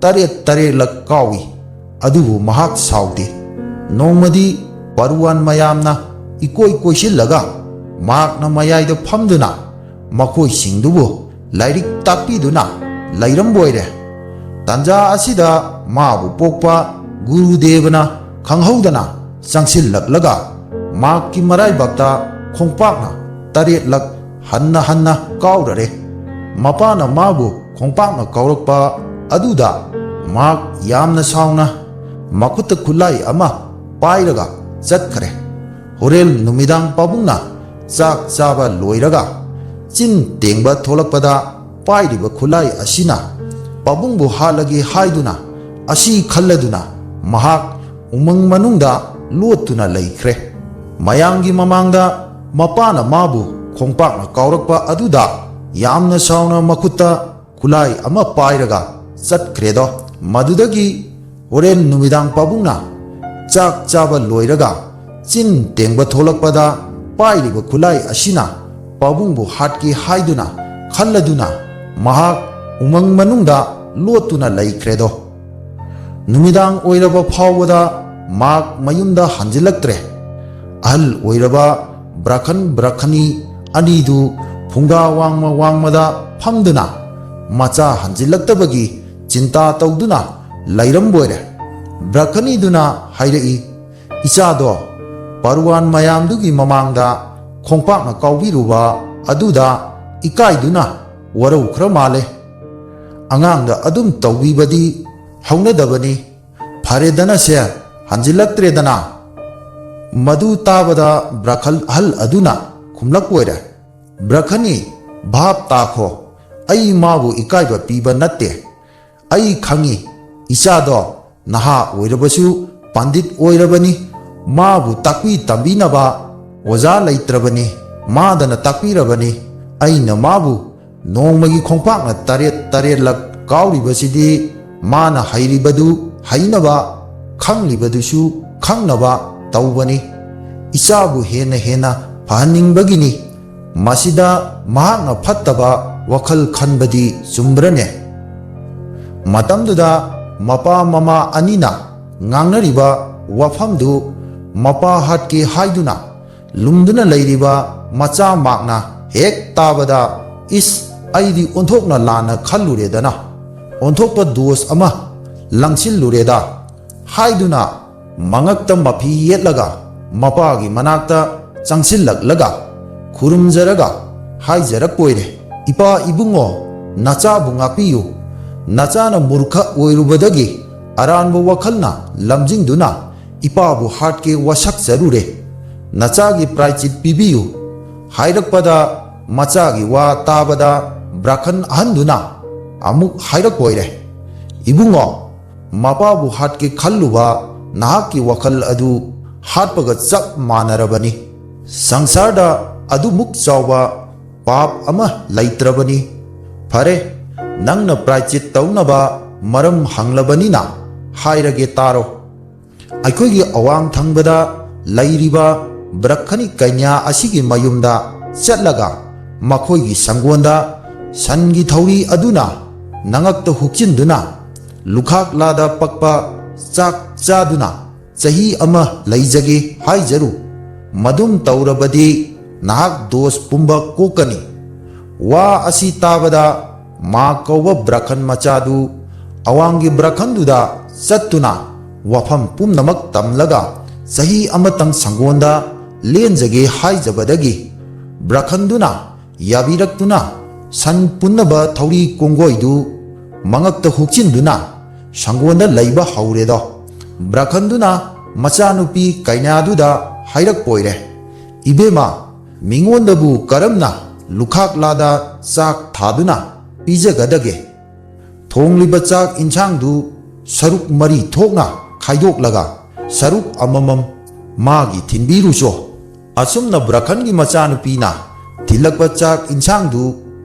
ꯇꯔꯦꯠ ꯇꯔꯦꯠꯂꯛ ꯀꯥꯎꯏ꯫ ꯑꯗꯨꯕꯨ ꯃꯍꯥꯛ ꯁꯥꯎꯗꯦ꯫ ꯅꯣꯡꯃꯗꯤ ꯄꯥꯔꯨꯋꯥꯟ ꯃꯌꯥꯝꯅ ꯏꯀꯣꯏ ꯀꯣꯏꯁꯤꯜꯂꯒ ꯃꯍꯥꯛꯅ ꯃꯌꯥꯏꯗ ꯐꯝꯗꯨꯅ ꯃꯈꯣꯏꯁꯤꯡꯗꯨꯕꯨ ꯂꯥꯏꯔꯤꯛ ꯇꯥꯛꯄꯤꯗꯨꯅ ꯂꯩꯔꯝꯕ ꯑꯣꯏꯔꯦ꯫ ꯇꯥꯟꯖꯥ ꯑꯁꯤꯗ ꯃꯥꯕꯨ ꯄꯣꯛꯄ ꯒꯨꯔꯨꯗꯦꯕꯅ ꯈꯪꯍꯧꯗꯅ ꯆꯪꯁꯤꯜꯂꯛꯂꯒ ꯃꯍꯥꯛꯀꯤ ꯃꯔꯥꯏꯕꯛꯇ ꯈꯣꯡꯄꯥꯛꯅ ꯇꯔꯦꯠꯂꯛ ꯍꯟꯅ ꯍꯟꯅ ꯀꯥꯎꯔꯔꯦ꯫ ꯃꯄꯥꯅ ꯃꯥꯕꯨ ꯈꯣꯡꯄꯥꯛꯅ ꯀꯥꯎꯔꯛꯄ ꯑꯗꯨꯗ ꯃꯍꯥꯛ ꯌꯥꯝꯅ ꯁꯥꯎꯅ ꯃꯈꯨꯠꯇ ꯈꯨꯠꯂꯥꯏ ꯑꯃ ꯄꯥꯏꯔꯒ ꯆꯠꯈ꯭ꯔꯦ꯫ ꯍꯣꯔꯦꯟ ꯅꯨꯃꯤꯗꯥꯡ ꯄꯥꯕꯨꯡꯅ ꯆꯥꯛ ꯆꯥꯕ ꯂꯣꯏꯔꯒ ꯆꯤꯟ ꯇꯦꯡꯕ ꯊꯣꯛꯂꯛꯄꯗ ꯄꯥꯏꯔꯤꯕ ꯈꯨꯠꯂꯥꯏ ꯑꯁꯤꯅ ꯄꯥꯕꯨꯡꯕꯨ ꯍꯥꯠꯂꯒꯦ ꯍꯥꯏꯗꯨꯅ ꯑꯁꯤ ꯈꯜꯂꯗꯨꯅ ꯃꯍꯥꯛ ꯎꯃꯪ ꯃꯅꯨꯡꯗ ꯂꯣꯠꯇꯨꯅ ꯂꯩꯈ꯭ꯔꯦ꯫ ꯃꯌꯥꯝꯒꯤ ꯃꯃꯥꯡꯗ ꯃꯄꯥꯅ ꯃꯥꯕꯨ ꯈꯣꯡꯄꯥꯛꯅ ꯀꯥꯎꯔꯛꯄ ꯑꯗꯨꯗ ꯌꯥꯝꯅ ꯁꯥꯎꯅ ꯃꯈꯨꯠꯇ ꯈꯨꯠꯂꯥꯏ ꯑꯃ ꯄꯥꯏꯔꯒ ꯆꯠꯈ꯭ꯔꯦꯗꯣ꯫ ꯃꯗꯨꯗꯒꯤ ꯍꯣꯔꯦꯟ ꯅꯨꯃꯤꯗꯥꯡ ꯄꯥꯕꯨꯡꯅ ꯆꯥꯛ ꯆꯥꯕ ꯂꯣꯏꯔꯒ ꯆꯤꯟ ꯇꯦꯡꯕ ꯊꯣꯛꯂꯛꯄꯗ ꯄꯥꯏꯔꯤꯕ ꯈꯨꯠꯂꯥꯏ ꯑꯁꯤꯅ ꯄꯥꯕꯨꯡꯕꯨ ꯍꯥꯠꯀꯦ ꯍꯥꯏꯗꯨꯅ ꯈꯜꯂꯗꯨꯅ ꯃꯍꯥꯛ ꯎꯃꯪ ꯃꯅꯨꯡꯗ ꯂꯣꯠꯇꯨꯅ ꯂꯩꯈ꯭ꯔꯦꯗꯣ꯫ ꯅꯨꯃꯤꯗꯥꯡ ꯑꯣꯏꯔꯕ ꯐꯥꯎꯕꯗ ꯃꯍꯥꯛ ꯃꯌꯨꯝꯗ ꯍꯟꯖꯤꯜꯂꯛꯇ꯭ꯔꯦ꯫ ꯑꯍꯜ ꯑꯣꯏꯔꯕ ꯕ꯭ꯔꯥꯈꯟ ꯕ꯭ꯔꯥꯈꯅꯤ ꯑꯅꯤꯗꯨ ꯐꯨꯡꯒꯥ ꯋꯥꯡꯃ ꯋꯥꯡꯃꯗ ꯐꯝꯗꯨꯅ ꯃꯆꯥ ꯍꯟꯖꯤꯜꯂꯛꯇꯕꯒꯤ ꯆꯤꯟꯇꯥ ꯇꯧꯗꯨꯅ ꯂꯩꯔꯝꯕ ꯑꯣꯏꯔꯦ꯫ ꯕ꯭ꯔꯥꯈꯅꯤꯗꯨꯅ ꯍꯥꯏꯔꯛꯏ, "ꯏꯆꯥꯗꯣ ꯄꯥꯔꯨꯋꯥꯟ ꯃꯌꯥꯝꯗꯨꯒꯤ ꯃꯃꯥꯡꯗ ꯈꯣꯡꯄꯥꯛꯅ ꯀꯥꯎꯕꯤꯔꯨꯕ ꯑꯗꯨꯗ ꯏꯀꯥꯏꯗꯨꯅ ꯋꯥꯔꯧꯈ꯭ꯔ ꯃꯥꯜꯂꯦ꯫ ꯑꯉꯥꯡꯗ ꯑꯗꯨꯝ ꯇꯧꯕꯤꯕꯗꯤ ꯍꯧꯅꯗꯕꯅꯤ꯫ ꯐꯔꯦꯗꯅꯁꯦ, ꯍꯟꯖꯤꯜꯂꯛꯇ꯭ꯔꯦꯗꯅ꯫" ꯃꯗꯨ ꯇꯥꯕꯗ ꯕ꯭ꯔꯈꯜ ꯑꯍꯜ ꯑꯗꯨꯅ ꯈꯨꯝꯂꯛꯄ ꯑꯣꯏꯔꯦ, "ꯕ꯭ꯔꯈꯅꯤ, ꯚꯥꯞ ꯇꯥꯈꯣ, ꯑꯩ ꯃꯥꯕꯨ ꯏꯀꯥꯏꯕ ꯄꯤꯕ ꯅꯠꯇꯦ꯫ ꯑꯩ ꯈꯪꯏ, ꯏꯆꯥꯗꯣ ꯅꯍꯥ ꯑꯣꯏꯔꯕꯁꯨ ꯄꯟꯗꯤꯠ ꯑꯣꯏꯔꯕꯅꯤ꯫ ꯃꯥꯕꯨ ꯇꯥꯛꯄꯤ ꯇꯝꯕꯤꯅꯕ ꯑꯣꯖꯥ ꯂꯩꯇ꯭ꯔꯕꯅꯤ꯫ ꯃꯥꯗꯅ ꯇꯥꯛꯄꯤꯔꯕꯅꯤ꯫ ꯑꯩꯅ ꯃꯥꯕꯨ ꯅꯣꯡꯃꯒꯤ ꯈꯣꯡꯄꯥꯛꯅ ꯇꯔꯦꯠ ꯇꯔꯦꯠꯂꯛ ꯀꯥꯎꯔꯤꯕꯁꯤꯗꯤ ꯃꯥꯅ ꯍꯩꯔꯤꯕꯗꯨ ꯍꯩꯅꯕ, ꯈꯪꯂꯤꯕꯗꯨꯁꯨ ꯈꯪꯅꯕ ꯇꯧꯕꯅꯤ꯫ ꯏꯆꯥꯕꯨ ꯍꯦꯟꯅ ꯍꯦꯟꯅ ꯐꯍꯟꯅꯤꯡꯕꯒꯤꯅꯤ꯫ ꯃꯁꯤꯗ ꯃꯍꯥꯛꯅ ꯐꯠꯇꯕ ꯋꯥꯈꯜ ꯈꯟꯕꯗꯤ ꯆꯨꯝꯕ꯭ꯔꯅꯦ?" ꯃꯇꯝꯗꯨꯗ ꯃꯄꯥ ꯃꯃꯥ ꯑꯅꯤꯅ ꯉꯥꯡꯅꯔꯤꯕ ꯋꯥꯐꯝꯗꯨ ꯃꯄꯥ ꯍꯥꯠꯀꯦ ꯍꯥꯏꯗꯨꯅ ꯂꯨꯝꯗꯨꯅ ꯂꯩꯔꯤꯕ ꯃꯆꯥ ꯃꯥꯛꯅ ꯍꯦꯛ ꯇꯥꯕꯗ, "ꯏꯁ, ꯑꯩꯗꯤ ꯑꯣꯟꯊꯣꯛꯅ ꯂꯥꯟꯅ ꯈꯜꯂꯨꯔꯦꯗꯅ, ꯑꯣꯟꯊꯣꯛꯄ ꯗꯣꯁ ꯑꯃ ꯂꯪꯁꯤꯜꯂꯨꯔꯦꯗ" ꯍꯥꯏꯗꯨꯅ ꯃꯉꯛꯇ ꯃꯐꯤ ꯌꯦꯠꯂꯒ ꯃꯄꯥꯒꯤ ꯃꯅꯥꯛꯇ ꯆꯪꯁꯤꯜꯂꯛꯂꯒ ꯈꯨꯔꯨꯝꯖꯔꯒ ꯍꯥꯏꯖꯔꯛꯄ ꯑꯣꯏꯔꯦ, "ꯏꯄꯥ ꯏꯕꯨꯡꯉꯣ, ꯅꯆꯥꯕꯨ ꯉꯥꯛꯄꯤꯌꯨ꯫ ꯅꯆꯥꯅ ꯃꯨꯔꯈ ꯑꯣꯏꯔꯨꯕꯗꯒꯤ ꯑꯔꯥꯟꯕ ꯋꯥꯈꯜꯅ ꯂꯝꯖꯤꯡꯗꯨꯅ ꯏꯄꯥꯕꯨ ꯍꯥꯠꯀꯦ ꯋꯥꯁꯛꯆꯔꯨꯔꯦ꯫ ꯅꯆꯥꯒꯤ ꯄ꯭ꯔꯥꯏꯆꯤꯠ ꯄꯤꯕꯤꯌꯨ" ꯍꯥꯏꯔꯛꯄꯗ, ꯃꯆꯥꯒꯤ ꯋꯥ ꯇꯥꯕꯗ ꯕ꯭ꯔꯥꯈꯟ ꯑꯍꯟꯗꯨꯅ ꯑꯃꯨꯛ ꯍꯥꯏꯔꯛꯄ ꯑꯣꯏꯔꯦ, "ꯏꯕꯨꯡꯉꯣ, ꯃꯄꯥꯕꯨ ꯍꯥꯠꯀꯦ ꯈꯜꯂꯨꯕ ꯅꯍꯥꯛꯀꯤ ꯋꯥꯈꯜ ꯑꯗꯨ ꯍꯥꯠꯄꯒ ꯆꯞ ꯃꯥꯟꯅꯔꯕꯅꯤ꯫ ꯁꯪꯁꯥꯔꯗ ꯑꯗꯨꯃꯨꯛ ꯆꯥꯎꯕ ꯄꯥꯞ ꯑꯃ ꯂꯩꯇ꯭ꯔꯕꯅꯤ꯫ ꯐꯔꯦ, ꯅꯪꯅ ꯄ꯭ꯔꯥꯏꯆꯤꯠ ꯇꯧꯅꯕ ꯃꯔꯝ ꯍꯪꯂꯕꯅꯤꯅ ꯍꯥꯏꯔꯒꯦ ꯇꯥꯔꯣ꯫ ꯑꯩꯈꯣꯏꯒꯤ ꯑꯋꯥꯡ ꯊꯪꯕꯗ ꯂꯩꯔꯤꯕ ꯕ꯭ꯔꯈꯅꯤ ꯀꯩꯅ꯭ꯌꯥ ꯑꯁꯤꯒꯤ ꯃꯌꯨꯝꯗ ꯆꯠꯂꯒ ꯃꯈꯣꯏꯒꯤ ꯁꯪꯒꯣꯟꯗ ꯁꯟꯒꯤ ꯊꯧꯔꯤ ꯑꯗꯨꯅ ꯅꯉꯛꯇ ꯍꯨꯛꯆꯤꯟꯗꯨꯅ ꯂꯨꯈꯥꯛ ꯂꯥꯗ ꯄꯛꯄ ꯆꯥꯛ ꯆꯥꯗꯨꯅ ꯆꯍꯤ ꯑꯃ ꯂꯩꯖꯒꯦ ꯍꯥꯏꯖꯔꯨ꯫ ꯃꯗꯨꯝ ꯇꯧꯔꯕꯗꯤ ꯅꯍꯥꯛ ꯗꯣꯁ ꯄꯨꯝꯕ ꯀꯣꯛꯀꯅꯤ꯫" ꯋꯥ ꯑꯁꯤ ꯇꯥꯕꯗ ꯃꯥ ꯀꯧꯕ ꯕ꯭ꯔꯥꯈꯟ ꯃꯆꯥꯗꯨ ꯑꯋꯥꯡꯒꯤ ꯕ꯭ꯔꯥꯈꯟꯗꯨꯗ ꯆꯠꯇꯨꯅ ꯋꯥꯐꯝ ꯄꯨꯝꯅꯃꯛ ꯇꯝꯂꯒ ꯆꯍꯤ ꯑꯃꯇꯪ ꯁꯪꯒꯣꯟꯗ ꯂꯦꯟꯖꯒꯦ ꯍꯥꯏꯖꯕꯗꯒꯤ ꯕ꯭ꯔꯥꯈꯟꯗꯨꯅ ꯌꯥꯕꯤꯔꯛꯇꯨꯅ ꯁꯟ ꯄꯨꯟꯅꯕ ꯊꯧꯔꯤ ꯀꯣꯡꯒꯣꯏꯗꯨ ꯃꯉꯛꯇ ꯍꯨꯛꯆꯤꯟꯗꯨꯅ ꯁꯪꯒꯣꯟꯗ ꯂꯩꯕ ꯍꯧꯔꯦꯗꯣ꯫ ꯕ꯭ꯔꯈꯟꯗꯨꯅ ꯃꯆꯥꯅꯨꯄꯤ ꯀꯩꯅꯥꯗꯨꯗ ꯍꯥꯏꯔꯛꯄꯣꯏꯔꯦ, "ꯏꯕꯦꯝꯃ, ꯃꯤꯉꯣꯟꯗꯕꯨ ꯀꯔꯝꯅ ꯂꯨꯈꯥꯛ ꯂꯥꯗ ꯆꯥꯛ ꯊꯥꯗꯨꯅ ꯄꯤꯖꯒꯗꯒꯦ? ꯊꯣꯡꯂꯤꯕ ꯆꯥꯛ ꯏꯟꯁꯥꯡꯗꯨ ꯁꯔꯨꯛ ꯃꯔꯤ ꯊꯣꯛꯅ ꯈꯥꯏꯗꯣꯛꯂꯒ ꯁꯔꯨꯛ ꯑꯃꯃꯝ ꯃꯥꯒꯤ ꯊꯤꯟꯕꯤꯔꯨꯆꯣ꯫" ꯑꯁꯨꯝꯅ ꯕ꯭ꯔꯈꯟꯒꯤ ꯃꯆꯥꯅꯨꯄꯤꯅ ꯊꯤꯜꯂꯛꯄ ꯆꯥꯛ ꯏꯟꯁꯥꯡꯗꯨ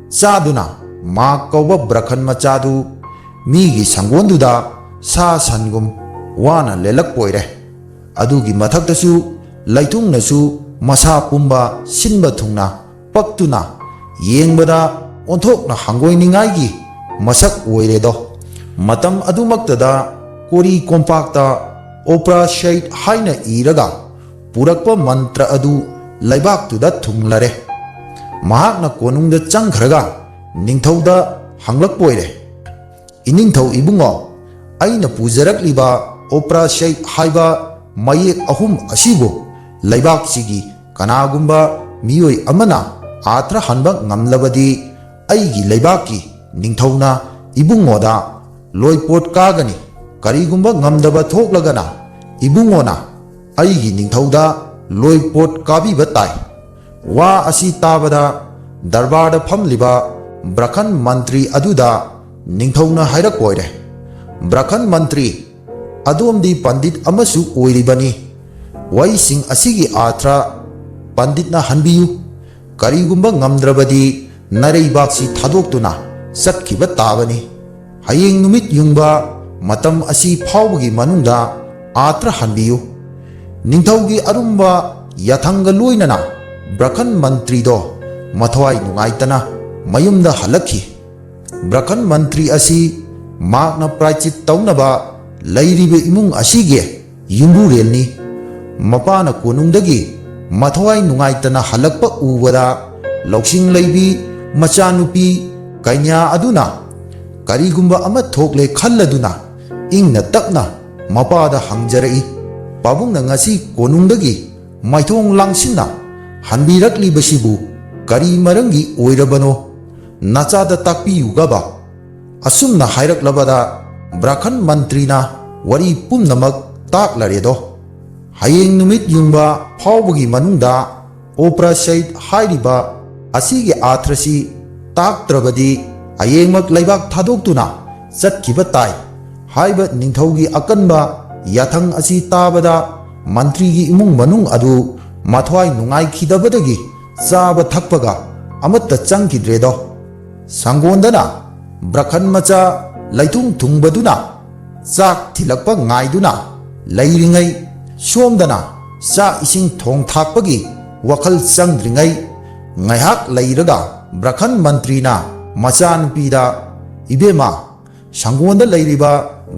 ꯆꯥꯗꯨꯅ ꯃꯥꯛ ꯀꯧꯕ ꯕ꯭ꯔꯈꯟ ꯃꯆꯥꯗꯨ ꯃꯤꯒꯤ ꯁꯪꯒꯣꯟꯗꯨꯗ ꯁꯥ ꯁꯟꯒꯨꯝ ꯋꯥꯅ ꯂꯦꯜꯂꯛꯄ ꯑꯣꯏꯔꯦ꯫ ꯑꯗꯨꯒꯤ ꯃꯊꯛꯇꯁꯨ ꯂꯩꯊꯨꯡꯅꯁꯨ ꯃꯁꯥ ꯄꯨꯝꯕ ꯁꯤꯟꯕ ꯊꯨꯡꯅ ꯄꯛꯇꯨꯅ ꯌꯦꯡꯕꯗ ꯑꯣꯟꯊꯣꯛꯅ ꯍꯪꯒꯣꯏꯅꯤꯡꯉꯥꯏꯒꯤ ꯃꯁꯛ ꯑꯣꯏꯔꯦꯗꯣ꯫ ꯃꯇꯝ ꯑꯗꯨꯃꯛꯇꯗ ꯀꯣꯔꯤ ꯀꯣꯝꯄꯥꯛꯇ "ꯑꯣꯄ꯭ꯔꯥ ꯁꯩꯠ" ꯍꯥꯏꯅ ꯏꯔꯒ ꯄꯨꯔꯛꯄ ꯃꯟꯇ꯭ꯔ ꯑꯗꯨ ꯂꯩꯕꯥꯛꯇꯨꯗ ꯊꯨꯡꯂꯔꯦ꯫ ꯃꯍꯥꯛꯅ ꯀꯣꯅꯨꯡꯗ ꯆꯪꯈ꯭ꯔꯒ ꯅꯤꯡꯊꯧꯗ ꯍꯪꯂꯛꯄ ꯑꯣꯏꯔꯦ, "ꯏꯅꯤꯡꯊꯧ ꯏꯕꯨꯡꯉꯣ, ꯑꯩꯅ ꯄꯨꯖꯔꯛꯂꯤꯕ "ꯑꯣꯄ꯭ꯔꯥ ꯁꯩꯠ" ꯍꯥꯏꯕ ꯃꯌꯦꯛ ꯑꯍꯨꯝ ꯑꯁꯤꯕꯨ ꯂꯩꯕꯥꯛꯁꯤꯒꯤ ꯀꯅꯥꯒꯨꯝꯕ ꯃꯤꯑꯣꯏ ꯑꯃꯅ ꯑꯥꯊ꯭ꯔ ꯍꯟꯕ ꯉꯝꯂꯕꯗꯤ, ꯑꯩꯒꯤ ꯂꯩꯕꯥꯛꯀꯤ ꯅꯤꯡꯊꯧꯅ ꯏꯕꯨꯡꯉꯣꯗ ꯂꯣꯏꯄꯣꯠ ꯀꯥꯒꯅꯤ꯫ ꯀꯔꯤꯒꯨꯝꯕ ꯉꯝꯗꯕ ꯊꯣꯛꯂꯒꯅ ꯏꯕꯨꯡꯉꯣꯅ ꯑꯩꯒꯤ ꯅꯤꯡꯊꯧꯗ ꯂꯣꯏꯄꯣꯠ ꯀꯥꯕꯤꯕ ꯇꯥꯏ꯫" ꯋꯥ ꯑꯁꯤ ꯇꯥꯕꯗ ꯗꯔꯕꯥꯔꯗ ꯐꯝꯂꯤꯕ ꯕ꯭ꯔꯈꯟ ꯃꯟꯇ꯭ꯔꯤ ꯑꯗꯨꯗ ꯅꯤꯡꯊꯧꯅ ꯍꯥꯏꯔꯛꯄ ꯑꯣꯏꯔꯦ, "ꯕ꯭ꯔꯈꯟ ꯃꯟꯇ꯭ꯔꯤ, ꯑꯗꯣꯝꯗꯤ ꯄꯟꯗꯤꯠ ꯑꯃꯁꯨ ꯑꯣꯏꯔꯤꯕꯅꯤ꯫ ꯋꯥꯍꯩꯁꯤꯡ ꯑꯁꯤꯒꯤ ꯑꯥꯊ꯭ꯔ ꯄꯟꯗꯤꯠꯅ ꯍꯟꯕꯤꯌꯨ꯫ ꯀꯔꯤꯒꯨꯝꯕ ꯉꯝꯗ꯭ꯔꯕꯗꯤ ꯅꯔꯩꯕꯥꯛꯁꯤ ꯊꯥꯗꯣꯛꯇꯨꯅ ꯆꯠꯈꯤꯕ ꯇꯥꯕꯅꯤ꯫ ꯍꯌꯦꯡ ꯅꯨꯃꯤꯠ ꯌꯨꯡꯕ ꯃꯇꯝ ꯑꯁꯤ ꯐꯥꯎꯕꯒꯤ ꯃꯅꯨꯡꯗ ꯑꯥꯊ꯭ꯔ ꯍꯟꯕꯤꯌꯨ꯫" ꯅꯤꯡꯊꯧꯒꯤ ꯑꯔꯨꯝꯕ ꯌꯥꯊꯪꯒ ꯂꯣꯏꯅꯅ ꯕ꯭ꯔꯈꯟ ꯃꯟꯇ꯭ꯔꯤꯗꯣ ꯃꯊ꯭ꯋꯥꯏ ꯅꯨꯡꯉꯥꯏꯇꯅ ꯃꯌꯨꯝꯗ ꯍꯜꯂꯛꯈꯤ꯫ ꯕ꯭ꯔꯈꯟ ꯃꯟꯇ꯭ꯔꯤ ꯑꯁꯤ ꯃꯍꯥꯛꯅ ꯄ꯭ꯔꯥꯏꯆꯤꯠ ꯇꯧꯅꯕ ꯂꯩꯔꯤꯕ ꯏꯃꯨꯡ ꯑꯁꯤꯒꯤ ꯌꯨꯝꯕꯨꯔꯦꯜꯅꯤ꯫ ꯃꯄꯥꯅ ꯀꯣꯅꯨꯡꯗꯒꯤ ꯃꯊ꯭ꯋꯥꯏ ꯅꯨꯡꯉꯥꯏꯇꯅ ꯍꯜꯂꯛꯄ ꯎꯕꯗ, ꯂꯧꯁꯤꯡ ꯂꯩꯕꯤ ꯃꯆꯥꯅꯨꯄꯤ ꯀꯩꯅ꯭ꯌꯥ ꯑꯗꯨꯅ ꯀꯔꯤꯒꯨꯝꯕ ꯑꯃ ꯊꯣꯛꯂꯦ ꯈꯜꯂꯗꯨꯅ ꯏꯪꯅ ꯇꯞꯅ ꯃꯄꯥꯗ ꯍꯪꯖꯔꯛꯏ, "ꯄꯥꯕꯨꯡꯅ ꯉꯁꯤ ꯀꯣꯅꯨꯡꯗꯒꯤ ꯃꯥꯏꯊꯣꯡ ꯂꯥꯡꯁꯤꯟꯅ ꯍꯟꯕꯤꯔꯛꯂꯤꯕꯁꯤꯕꯨ ꯀꯔꯤ ꯃꯔꯝꯒꯤ ꯑꯣꯏꯔꯕꯅꯣ?" ꯅꯆꯥꯗ ꯇꯥꯛꯄꯤꯌꯨꯒꯕ?" ꯑꯁꯨꯝꯅ ꯍꯥꯏꯔꯛꯂꯕꯗ ꯕ꯭ꯔꯥꯈꯟ ꯃꯟꯇ꯭ꯔꯤꯅ ꯋꯥꯔꯤ ꯄꯨꯝꯅꯃꯛ ꯇꯥꯛꯂꯔꯦꯗꯣ꯫ ꯍꯌꯦꯡ ꯅꯨꯃꯤꯠ ꯌꯨꯡꯕ ꯐꯥꯎꯕꯒꯤ ꯃꯅꯨꯡꯗ ꯑꯣꯄ꯭ꯔꯥꯁꯩꯠ ꯍꯥꯏꯔꯤꯕ ꯑꯁꯤꯒꯤ ꯑꯥꯊ꯭ꯔꯁꯤ ꯇꯥꯛꯇ꯭ꯔꯕꯗꯤ ꯍꯌꯦꯡꯃꯛ ꯂꯩꯕꯥꯛ ꯊꯥꯗꯣꯛꯇꯨꯅ ꯆꯠꯈꯤꯕ ꯇꯥꯏ ꯍꯥꯏꯕ ꯅꯤꯡꯊꯧꯒꯤ ꯑꯀꯟꯕ ꯌꯥꯊꯪ ꯑꯁꯤ ꯇꯥꯕꯗ ꯃꯟꯇ꯭ꯔꯤꯒꯤ ꯏꯃꯨꯡ ꯃꯅꯨꯡ ꯑꯗꯨ ꯃꯊ꯭ꯋꯥꯏ ꯅꯨꯡꯉꯥꯏꯈꯤꯗꯕꯗꯒꯤ ꯆꯥꯕ ꯊꯛꯄꯒ ꯑꯃꯠꯇ ꯆꯪꯈꯤꯗ꯭ꯔꯦꯗꯣ꯫ ꯁꯪꯒꯣꯟꯗꯅ ꯕ꯭ꯔꯈꯟ ꯃꯆꯥ ꯂꯩꯊꯨꯡ ꯊꯨꯡꯕꯗꯨꯅ ꯆꯥꯛ ꯊꯤꯜꯂꯛꯄ ꯉꯥꯏꯗꯨꯅ ꯂꯩꯔꯤꯉꯩ, ꯁꯣꯝꯗꯅ ꯆꯥꯛ ꯏꯁꯤꯡ ꯊꯣꯡ ꯊꯥꯛꯄꯒꯤ ꯋꯥꯈꯜ ꯆꯪꯗ꯭ꯔꯤꯉꯩ, ꯉꯥꯏꯍꯥꯛ ꯂꯩꯔꯒ ꯕ꯭ꯔꯈꯟ ꯃꯟꯇ꯭ꯔꯤꯅ ꯃꯆꯥꯅꯨꯄꯤꯗ, "ꯏꯕꯦꯝꯃ, ꯁꯪꯒꯣꯟꯗ ꯂꯩꯔꯤꯕ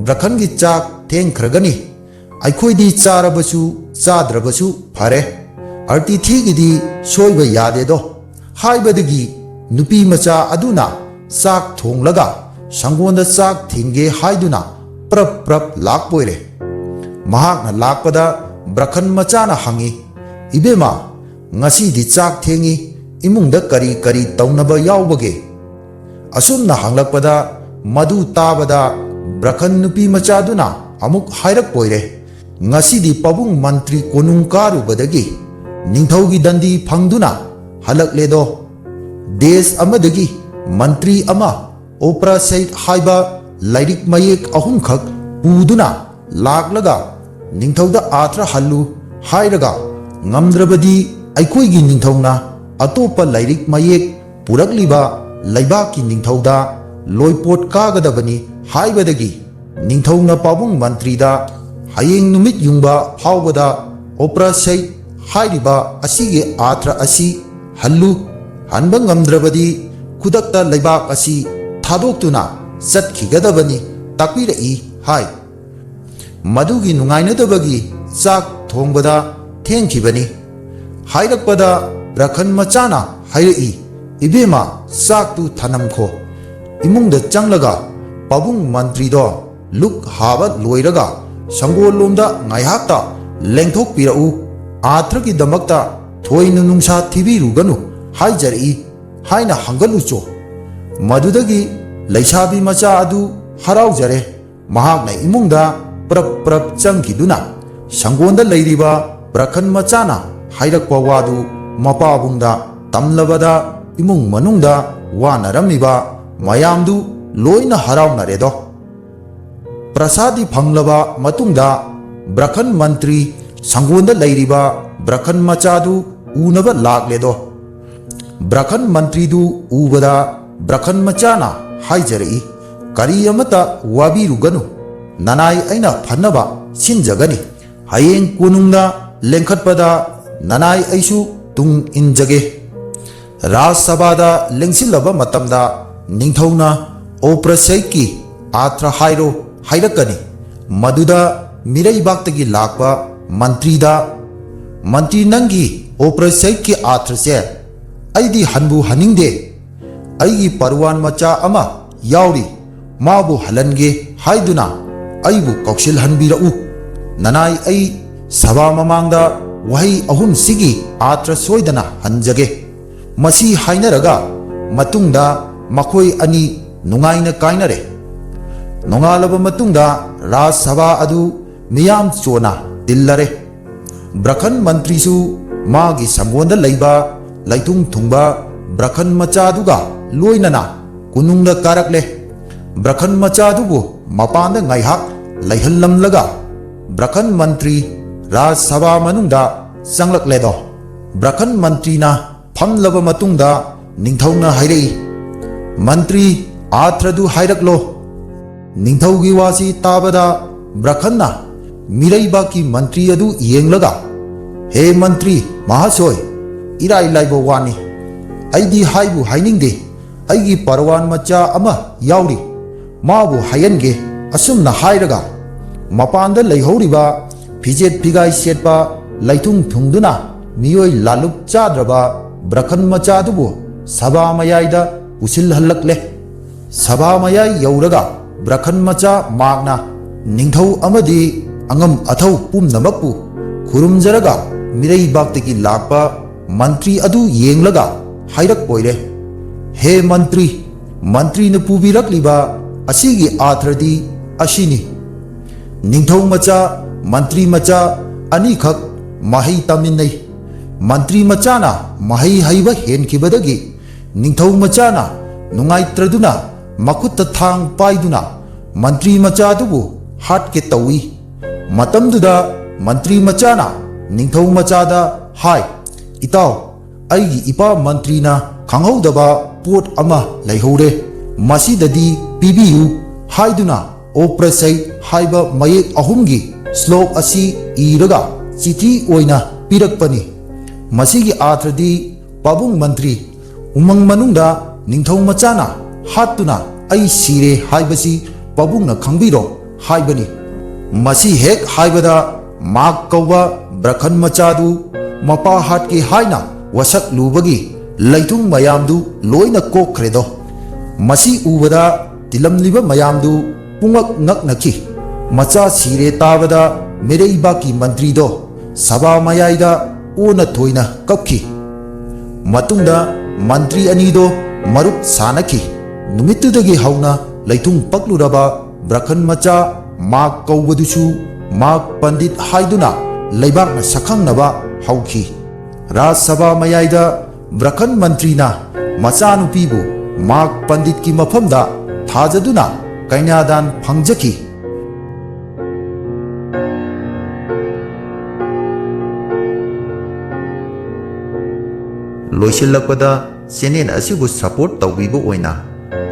ꯕ꯭ꯔꯈꯟꯒꯤ ꯆꯥꯛ ꯊꯦꯡꯈ꯭ꯔꯒꯅꯤ꯫ ꯑꯩꯈꯣꯏꯗꯤ ꯆꯥꯔꯕꯁꯨ ꯆꯥꯗ꯭ꯔꯕꯁꯨ ꯐꯔꯦ꯫ ꯑꯔꯇꯤꯊꯤꯒꯤꯗꯤ ꯁꯣꯏꯕ ꯌꯥꯗꯦꯗꯣ" ꯍꯥꯏꯕꯗꯒꯤ ꯅꯨꯄꯤ ꯃꯆꯥ ꯑꯗꯨꯅ ꯆꯥꯛ ꯊꯣꯡꯂꯒ ꯁꯪꯒꯣꯟꯗ ꯆꯥꯛ ꯊꯤꯟꯒꯦ ꯍꯥꯏꯗꯨꯅ ꯄ꯭ꯔꯞ ꯄ꯭ꯔꯞ ꯂꯥꯛꯄꯣꯏꯔꯦ꯫ ꯃꯍꯥꯛꯅ ꯂꯥꯛꯄꯗ ꯕ꯭ꯔꯈꯟ ꯃꯆꯥꯅ ꯍꯪꯉꯤ, "ꯏꯕꯦꯝꯃ, ꯉꯁꯤꯗꯤ ꯆꯥꯛ ꯊꯦꯡꯉꯤ, ꯏꯃꯨꯡꯗ ꯀꯔꯤ ꯀꯔꯤ ꯇꯧꯅꯕ ꯌꯥꯎꯕꯒꯦ?" ꯑꯁꯨꯝꯅ ꯍꯪꯂꯛꯄꯗ ꯃꯗꯨ ꯇꯥꯕꯗ ꯕ꯭ꯔꯈꯟ ꯅꯨꯄꯤ ꯃꯆꯥꯗꯨꯅ ꯑꯃꯨꯛ ꯍꯥꯏꯔꯛꯄꯣꯏꯔꯦ, "ꯉꯁꯤꯗꯤ ꯄꯥꯕꯨꯡ ꯃꯟꯇ꯭ꯔꯤ ꯀꯣꯅꯨꯡ ꯀꯥꯔꯨꯕꯗꯒꯤ ꯅꯤꯡꯊꯧꯒꯤ ꯗꯟꯗꯤ ꯐꯪꯗꯨꯅ ꯍꯜꯂꯛꯂꯦꯗꯣ꯫ ꯗꯦꯁ ꯑꯃꯗꯒꯤ ꯃꯟꯇ꯭ꯔꯤ ꯑꯃ ꯑꯣꯄ꯭ꯔꯥꯁꯩꯠ ꯍꯥꯏꯕ ꯂꯥꯏꯔꯤꯛ ꯃꯌꯦꯛ ꯑꯍꯨꯝꯈꯛ ꯄꯨꯗꯨꯅ ꯂꯥꯛꯂꯒ ꯅꯤꯡꯊꯧꯗ ꯑꯥꯊ꯭ꯔ ꯍꯜꯂꯨ ꯍꯥꯏꯔꯒ ꯉꯝꯗ꯭ꯔꯕꯗꯤ ꯑꯩꯈꯣꯏꯒꯤ ꯅꯤꯡꯊꯧꯅ ꯑꯇꯣꯞꯄ ꯂꯥꯏꯔꯤꯛ ꯃꯌꯦꯛ ꯄꯨꯔꯛꯂꯤꯕ ꯂꯩꯕꯥꯛꯀꯤ ꯅꯤꯡꯊꯧꯗ ꯂꯣꯏꯄꯣꯠ ꯀꯥꯒꯗꯕꯅꯤ" ꯍꯥꯏꯕꯗꯒꯤ ꯅꯤꯡꯊꯧꯅ ꯄꯥꯕꯨꯡ ꯃꯟꯇ꯭ꯔꯤꯗ ꯍꯌꯦꯡ ꯅꯨꯃꯤꯠ ꯌꯨꯡꯕ ꯐꯥꯎꯕꯗ ꯑꯣꯄ꯭ꯔꯥꯁꯩꯠ ꯍꯥꯏꯔꯤꯕ ꯑꯁꯤꯒꯤ ꯑꯥꯊ꯭ꯔ ꯑꯁꯤ ꯍꯜꯂꯨ, ꯍꯟꯕ ꯉꯝꯗ꯭ꯔꯕꯗꯤ ꯈꯨꯗꯛꯇ ꯂꯩꯕꯥꯛ ꯑꯁꯤ ꯊꯥꯗꯣꯛꯇꯨꯅ ꯆꯠꯈꯤꯒꯗꯕꯅꯤ ꯇꯥꯛꯄꯤꯔꯛꯏ ꯍꯥꯏ꯫ ꯃꯗꯨꯒꯤ ꯅꯨꯡꯉꯥꯏꯅꯗꯕꯒꯤ ꯆꯥꯛ ꯊꯣꯡꯕꯗ ꯊꯦꯡꯈꯤꯕꯅꯤ꯫ ꯍꯥꯏꯔꯛꯄꯗ ꯕ꯭ꯔꯈꯟ ꯃꯆꯥꯅ ꯍꯥꯏꯔꯛꯏ, "ꯏꯕꯦꯝꯃ, ꯆꯥꯛꯇꯨ ꯊꯅꯝꯈꯣ꯫ ꯏꯃꯨꯡꯗ ꯆꯪꯂꯒ ꯄꯥꯕꯨꯡ ꯃꯟꯇ꯭ꯔꯤꯗꯣ ꯂꯨꯛ ꯍꯥꯕ ꯂꯣꯏꯔꯒ ꯁꯪꯒꯣꯜꯂꯣꯝꯗ ꯉꯥꯏꯍꯥꯛꯇ ꯂꯦꯡꯊꯣꯛꯄꯤꯔꯛꯎ꯫ ꯑꯥꯊ꯭ꯔꯒꯤꯗꯃꯛꯇ ꯊꯣꯏꯅ ꯅꯨꯡꯁꯥ ꯊꯤꯕꯤꯔꯨꯒꯅꯨ ꯍꯥꯏꯖꯔꯛꯏ" ꯍꯥꯏꯅ ꯍꯪꯒꯠꯂꯨꯆꯣ꯫ ꯃꯗꯨꯗꯒꯤ ꯂꯩꯁꯥꯕꯤ ꯃꯆꯥ ꯑꯗꯨ ꯍꯔꯥꯎꯖꯔꯦ꯫ ꯃꯍꯥꯛꯅ ꯏꯃꯨꯡꯗ ꯄ꯭ꯔꯞ ꯄ꯭ꯔꯞ ꯆꯪꯈꯤꯗꯨꯅ ꯁꯪꯒꯣꯟꯗ ꯂꯩꯔꯤꯕ ꯕ꯭ꯔꯈꯟ ꯃꯆꯥꯅ ꯍꯥꯏꯔꯛꯄ ꯋꯥꯗꯨ ꯃꯄꯥꯕꯨꯡꯗ ꯇꯝꯂꯕꯗ ꯏꯃꯨꯡ ꯃꯅꯨꯡꯗ ꯋꯥꯅꯔꯝꯃꯤꯕ ꯃꯌꯥꯝꯗꯨ ꯂꯣꯏꯅ ꯍꯔꯥꯎꯅꯔꯦꯗꯣ꯫ ꯄ꯭ꯔꯁꯥꯗꯤ ꯐꯪꯂꯕ ꯃꯇꯨꯡꯗ ꯕ꯭ꯔꯈꯟ ꯃꯟꯇ꯭ꯔꯤ ꯁꯪꯒꯣꯟꯗ ꯂꯩꯔꯤꯕ ꯕ꯭ꯔꯈꯟ ꯃꯆꯥꯗꯨ ꯎꯅꯕ ꯂꯥꯛꯂꯦꯗꯣ꯫ ꯕ꯭ꯔꯈꯟ ꯃꯟꯇ꯭ꯔꯤꯗꯨ ꯎꯕꯗ ꯕ꯭ꯔꯈꯟ ꯃꯆꯥꯅ ꯍꯥꯏꯖꯔꯛꯏ, "ꯀꯔꯤ ꯑꯃꯠꯇ ꯋꯥꯕꯤꯔꯨꯒꯅꯨ, ꯅꯅꯥꯏ ꯑꯩꯅ ꯐꯅꯕ ꯁꯤꯟꯖꯒꯅꯤ꯫ ꯍꯌꯦꯡ ꯀꯣꯅꯨꯡꯗ ꯂꯦꯡꯈꯠꯄꯗ ꯅꯅꯥꯏ ꯑꯩꯁꯨ ꯇꯨꯡ ꯏꯟꯖꯒꯦ"꯫ ꯔꯥꯖ ꯁꯚꯥꯗ ꯂꯦꯡꯁꯤꯜꯂꯕ ꯃꯇꯝꯗ ꯅꯤꯡꯊꯧꯅ ꯑꯣꯄ꯭ꯔꯁꯩꯀꯤ ꯑꯥꯊ꯭ꯔ ꯍꯥꯏꯔꯣ ꯍꯥꯏꯔꯛꯀꯅꯤ꯫ ꯃꯗꯨꯗ ꯃꯤꯔꯩꯕꯥꯛꯇꯒꯤ ꯂꯥꯛꯄ ꯃꯟꯇ꯭ꯔꯤꯗ, "ꯃꯟꯇ꯭ꯔꯤ, ꯅꯪꯒꯤ ꯑꯣꯄ꯭ꯔꯁꯩꯀꯤ ꯑꯥꯊ꯭ꯔꯁꯦ ꯑꯩꯗꯤ ꯍꯟꯕꯨ ꯍꯟꯅꯤꯡꯗꯦ꯫ ꯑꯩꯒꯤ ꯄꯔꯋꯥꯟ ꯃꯆꯥ ꯑꯃ ꯌꯥꯎꯔꯤ, ꯃꯥꯕꯨ ꯍꯜꯍꯟꯒꯦ ꯍꯥꯏꯗꯨꯅ ꯑꯩꯕꯨ ꯀꯧꯁꯤꯜꯍꯟꯕꯤꯔꯛꯎ꯫ ꯅꯅꯥꯏ ꯑꯩ ꯁꯚꯥ ꯃꯃꯥꯡꯗ ꯋꯥꯍꯩ ꯑꯍꯨꯝꯁꯤꯒꯤ ꯑꯥꯊ꯭ꯔ ꯁꯣꯏꯗꯅ ꯍꯟꯖꯒꯦ"꯫ ꯃꯁꯤ ꯍꯥꯏꯅꯔꯒ ꯃꯇꯨꯡꯗ ꯃꯈꯣꯏ ꯑꯅꯤ ꯅꯨꯡꯉꯥꯏꯅ ꯀꯥꯏꯅꯔꯦ꯫ ꯅꯣꯡꯉꯥꯜꯂꯕ ꯃꯇꯨꯡꯗ ꯔꯥꯖ ꯁꯚꯥ ꯑꯗꯨ ꯃꯤꯌꯥꯝ ꯆꯣꯅ ꯇꯤꯜꯂꯔꯦ꯫ ꯕ꯭ꯔꯈꯟ ꯃꯟꯇ꯭ꯔꯤꯁꯨ ꯃꯥꯒꯤ ꯁꯪꯒꯣꯟꯗ ꯂꯩꯕ ꯂꯩꯊꯨꯡ ꯊꯨꯡꯕ ꯕ꯭ꯔꯈꯟ ꯃꯆꯥꯗꯨꯒ ꯂꯣꯏꯅꯅ ꯀꯣꯅꯨꯡꯗ ꯀꯥꯔꯛꯂꯦ꯫ ꯕ꯭ꯔꯈꯟ ꯃꯆꯥꯗꯨꯕꯨ ꯃꯄꯥꯟꯗ ꯉꯥꯏꯍꯥꯛ ꯂꯩꯍꯜꯂꯝꯂꯒ ꯕ꯭ꯔꯈꯟ ꯃꯟꯇ꯭ꯔꯤ ꯔꯥꯖ ꯁꯚꯥ ꯃꯅꯨꯡꯗ ꯆꯪꯂꯛꯂꯦꯗꯣ꯫ ꯕ꯭ꯔꯈꯟ ꯃꯟꯇ꯭ꯔꯤꯅ ꯐꯝꯂꯕ ꯃꯇꯨꯡꯗ ꯅꯤꯡꯊꯧꯅ ꯍꯥꯏꯔꯛꯏ, "ꯃꯟꯇ꯭ꯔꯤ, ꯑꯥꯊ꯭ꯔꯗꯨ ꯍꯥꯏꯔꯛꯂꯣ"꯫ ꯅꯤꯡꯊꯧꯒꯤ ꯋꯥꯁꯤ ꯇꯥꯕꯗ ꯕ꯭ꯔꯈꯟꯅ ꯃꯤꯔꯩꯕꯥꯛꯀꯤ ꯃꯟꯇ꯭ꯔꯤ ꯑꯗꯨ ꯌꯦꯡꯂꯒ, "ꯍꯦ ꯃꯟꯇ꯭ꯔꯤ ꯃꯍꯥꯁꯣꯏ, ꯏꯔꯥꯏ ꯂꯥꯏꯕ ꯋꯥꯅꯤ꯫ ꯑꯩꯗꯤ ꯍꯥꯏꯕꯨ ꯍꯥꯏꯅꯤꯡꯗꯦ꯫ ꯑꯩꯒꯤ ꯄꯔꯋꯥꯟ ꯃꯆꯥ ꯑꯃ ꯌꯥꯎꯔꯤ, ꯃꯥꯕꯨ ꯍꯥꯏꯍꯟꯒꯦ"꯫ ꯑꯁꯨꯝꯅ ꯍꯥꯏꯔꯒ ꯃꯄꯥꯟꯗ ꯂꯩꯍꯧꯔꯤꯕ ꯐꯤꯖꯦꯠ ꯐꯤꯒꯥꯏ ꯁꯦꯠꯄ ꯂꯩꯊꯨꯡ ꯊꯨꯡꯗꯨꯅ ꯃꯤꯑꯣꯏ ꯂꯥꯂꯨꯞ ꯆꯥꯗ꯭ꯔꯕ ꯕ꯭ꯔꯈꯟ ꯃꯆꯥꯗꯨꯕꯨ ꯁꯚꯥ ꯃꯌꯥꯏꯗ ꯄꯨꯁꯤꯜꯍꯜꯂꯛꯂꯦ꯫ ꯁꯚꯥ ꯃꯌꯥꯏ ꯌꯧꯔꯒ ꯕ꯭ꯔꯈꯟ ꯃꯆꯥ ꯃꯥꯛꯅ ꯅꯤꯡꯊꯧ ꯑꯃꯗꯤ ꯑꯉꯝ ꯑꯊꯧ ꯄꯨꯝꯅꯃꯛꯄꯨ ꯈꯨꯔꯨꯝꯖꯔꯒ ꯃꯤꯔꯩꯕꯥꯛꯇꯒꯤ ꯂꯥꯛꯄ ꯃꯟꯇ꯭ꯔꯤ ꯑꯗꯨ ꯌꯦꯡꯂꯒ ꯍꯥꯏꯔꯛꯄ ꯑꯣꯏꯔꯦ, "ꯍꯦ ꯃꯟꯇ꯭ꯔꯤ, ꯃꯟꯇ꯭ꯔꯤꯅ ꯄꯨꯕꯤꯔꯛꯂꯤꯕ ꯑꯁꯤꯒꯤ ꯑꯥꯊ꯭ꯔꯗꯤ ꯑꯁꯤꯅꯤ꯫ ꯅꯤꯡꯊꯧ ꯃꯆꯥ, ꯃꯟꯇ꯭ꯔꯤ ꯃꯆꯥ ꯑꯅꯤꯈꯛ ꯃꯍꯩ ꯇꯝꯃꯤꯟꯅꯩ꯫ ꯃꯟꯇ꯭ꯔꯤ ꯃꯆꯥꯅ ꯃꯍꯩ ꯍꯩꯕ ꯍꯦꯟꯈꯤꯕꯗꯒꯤ ꯅꯤꯡꯊꯧ ꯃꯆꯥꯅ ꯅꯨꯡꯉꯥꯏꯇ꯭ꯔꯗꯨꯅ ꯃꯈꯨꯠꯇ ꯊꯥꯡ ꯄꯥꯏꯗꯨꯅ ꯃꯟꯇ꯭ꯔꯤ ꯃꯆꯥꯗꯨꯕꯨ ꯍꯥꯠꯀꯦ ꯇꯧꯏ꯫ ꯃꯇꯝꯗꯨꯗ ꯃꯟꯇ꯭ꯔꯤ ꯃꯆꯥꯅ ꯅꯤꯡꯊꯧ ꯃꯆꯥꯗ ꯍꯥꯏ, "ꯏꯇꯥꯎ, ꯑꯩꯒꯤ ꯏꯄꯥ ꯃꯟꯇ꯭ꯔꯤꯅ ꯈꯪꯍꯧꯗꯕ ꯄꯣꯠ ꯑꯃ ꯂꯩꯍꯧꯔꯦ, ꯃꯁꯤꯗꯗꯤ ꯄꯤꯕꯤꯌꯨ" ꯍꯥꯏꯗꯨꯅ ꯑꯣꯄ꯭ꯔꯁꯩ ꯍꯥꯏꯕ ꯃꯌꯦꯛ ꯑꯍꯨꯝꯒꯤ ꯁ꯭ꯂꯣꯛ ꯑꯁꯤ ꯏꯔꯒ ꯆꯤꯊꯤ ꯑꯣꯏꯅ ꯄꯤꯔꯛꯄꯅꯤ꯫ ꯃꯁꯤꯒꯤ ꯑꯥꯊ꯭ꯔꯗꯤ, ꯄꯥꯕꯨꯡ ꯃꯟꯇ꯭ꯔꯤ, ꯎꯃꯪ ꯃꯅꯨꯡꯗ ꯅꯤꯡꯊꯧ ꯃꯆꯥꯅ ꯍꯥꯠꯇꯨꯅ ꯑꯩ ꯁꯤꯔꯦ ꯍꯥꯏꯕꯁꯤ ꯄꯥꯕꯨꯡꯅ ꯈꯪꯕꯤꯔꯣ ꯍꯥꯏꯕꯅꯤ꯫ ꯃꯁꯤ ꯍꯦꯛ ꯍꯥꯏꯕꯗ ꯃꯥꯛ ꯀꯧꯕ ꯕ꯭ꯔꯈꯟ ꯃꯆꯥꯗꯨ ꯃꯄꯥ ꯍꯥꯠꯀꯦ ꯍꯥꯏꯅ ꯋꯥꯁꯛꯂꯨꯕꯒꯤ ꯂꯩꯊꯨꯡ ꯃꯌꯥꯝꯗꯨ ꯂꯣꯏꯅ ꯀꯣꯛꯈ꯭ꯔꯦꯗꯣ꯫ ꯃꯁꯤ ꯎꯕꯗ ꯇꯤꯜꯂꯝꯂꯤꯕ ꯃꯌꯥꯝꯗꯨ ꯄꯨꯡꯉꯛ ꯉꯛꯅꯈꯤ꯫ ꯃꯆꯥ ꯁꯤꯔꯦ ꯇꯥꯕꯗ ꯃꯤꯔꯩꯕꯥꯛꯀꯤ ꯃꯟꯇ꯭ꯔꯤꯗꯣ ꯁꯚꯥ ꯃꯌꯥꯏꯗ ꯑꯣꯟꯅ ꯊꯣꯏꯅ ꯀꯞꯈꯤ꯫ ꯃꯇꯨꯡꯗ ꯃꯟꯇ꯭ꯔꯤ ꯑꯅꯤꯗꯣ ꯃꯔꯨꯞ ꯁꯥꯅꯈꯤ꯫ ꯅꯨꯃꯤꯠꯇꯨꯗꯒꯤ ꯍꯧꯅ ꯂꯩꯊꯨꯡ ꯄꯛꯂꯨꯔꯕ ꯕ꯭ꯔꯈꯟ ꯃꯆꯥ ꯃꯥꯛ ꯀꯧꯕꯗꯨꯁꯨ ꯃꯥꯛ ꯄꯟꯗꯤꯠ ꯍꯥꯏꯗꯨꯅ ꯂꯩꯕꯥꯛꯅ ꯁꯛꯈꯪꯅꯕ ꯍꯧꯈꯤ꯫ ꯔꯥꯖ ꯁꯚꯥ ꯃꯌꯥꯏꯗ ꯕ꯭ꯔꯈꯟ ꯃꯟꯇ꯭ꯔꯤꯅ ꯃꯆꯥꯅꯨꯄꯤꯕꯨ ꯃꯥꯛ ꯄꯟꯗꯤꯠꯀꯤ ꯃꯐꯝꯗ ꯊꯥꯖꯗꯨꯅ ꯀꯩꯅꯥꯗꯥꯟ ꯐꯪꯖꯈꯤ꯫ ꯂꯣꯏꯁꯤꯜꯂꯛꯄꯗ, ꯆꯦꯅꯦꯜ ꯑꯁꯤꯕꯨ ꯁꯄꯣꯔꯠ ꯇꯧꯕꯤꯕ ꯑꯣꯏꯅ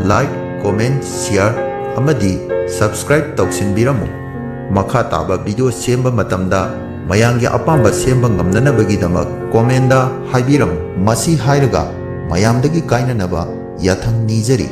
like, comment, share ꯑꯃꯗꯤ subscribe ꯇꯧꯁꯤꯟꯕꯤꯔꯝꯃꯨ꯫ ꯃꯈꯥ ꯇꯥꯕ ꯚꯤꯗꯤꯑꯣ ꯁꯦꯝꯕ ꯃꯇꯝꯗ ꯃꯌꯥꯝꯒꯤ ꯑꯄꯥꯝꯕ ꯁꯦꯝꯕ ꯉꯝꯅꯅꯕꯒꯤꯗꯃꯛ comment ꯍꯥꯏꯕꯤꯔꯝꯃꯨ꯫ ꯃꯁꯤ ꯍꯥꯏꯔꯒ ꯃꯌꯥꯝꯗꯒꯤ ꯀꯥꯏꯅꯅꯕ ꯌꯥꯊꯪ ꯅꯤꯖꯔꯤ꯫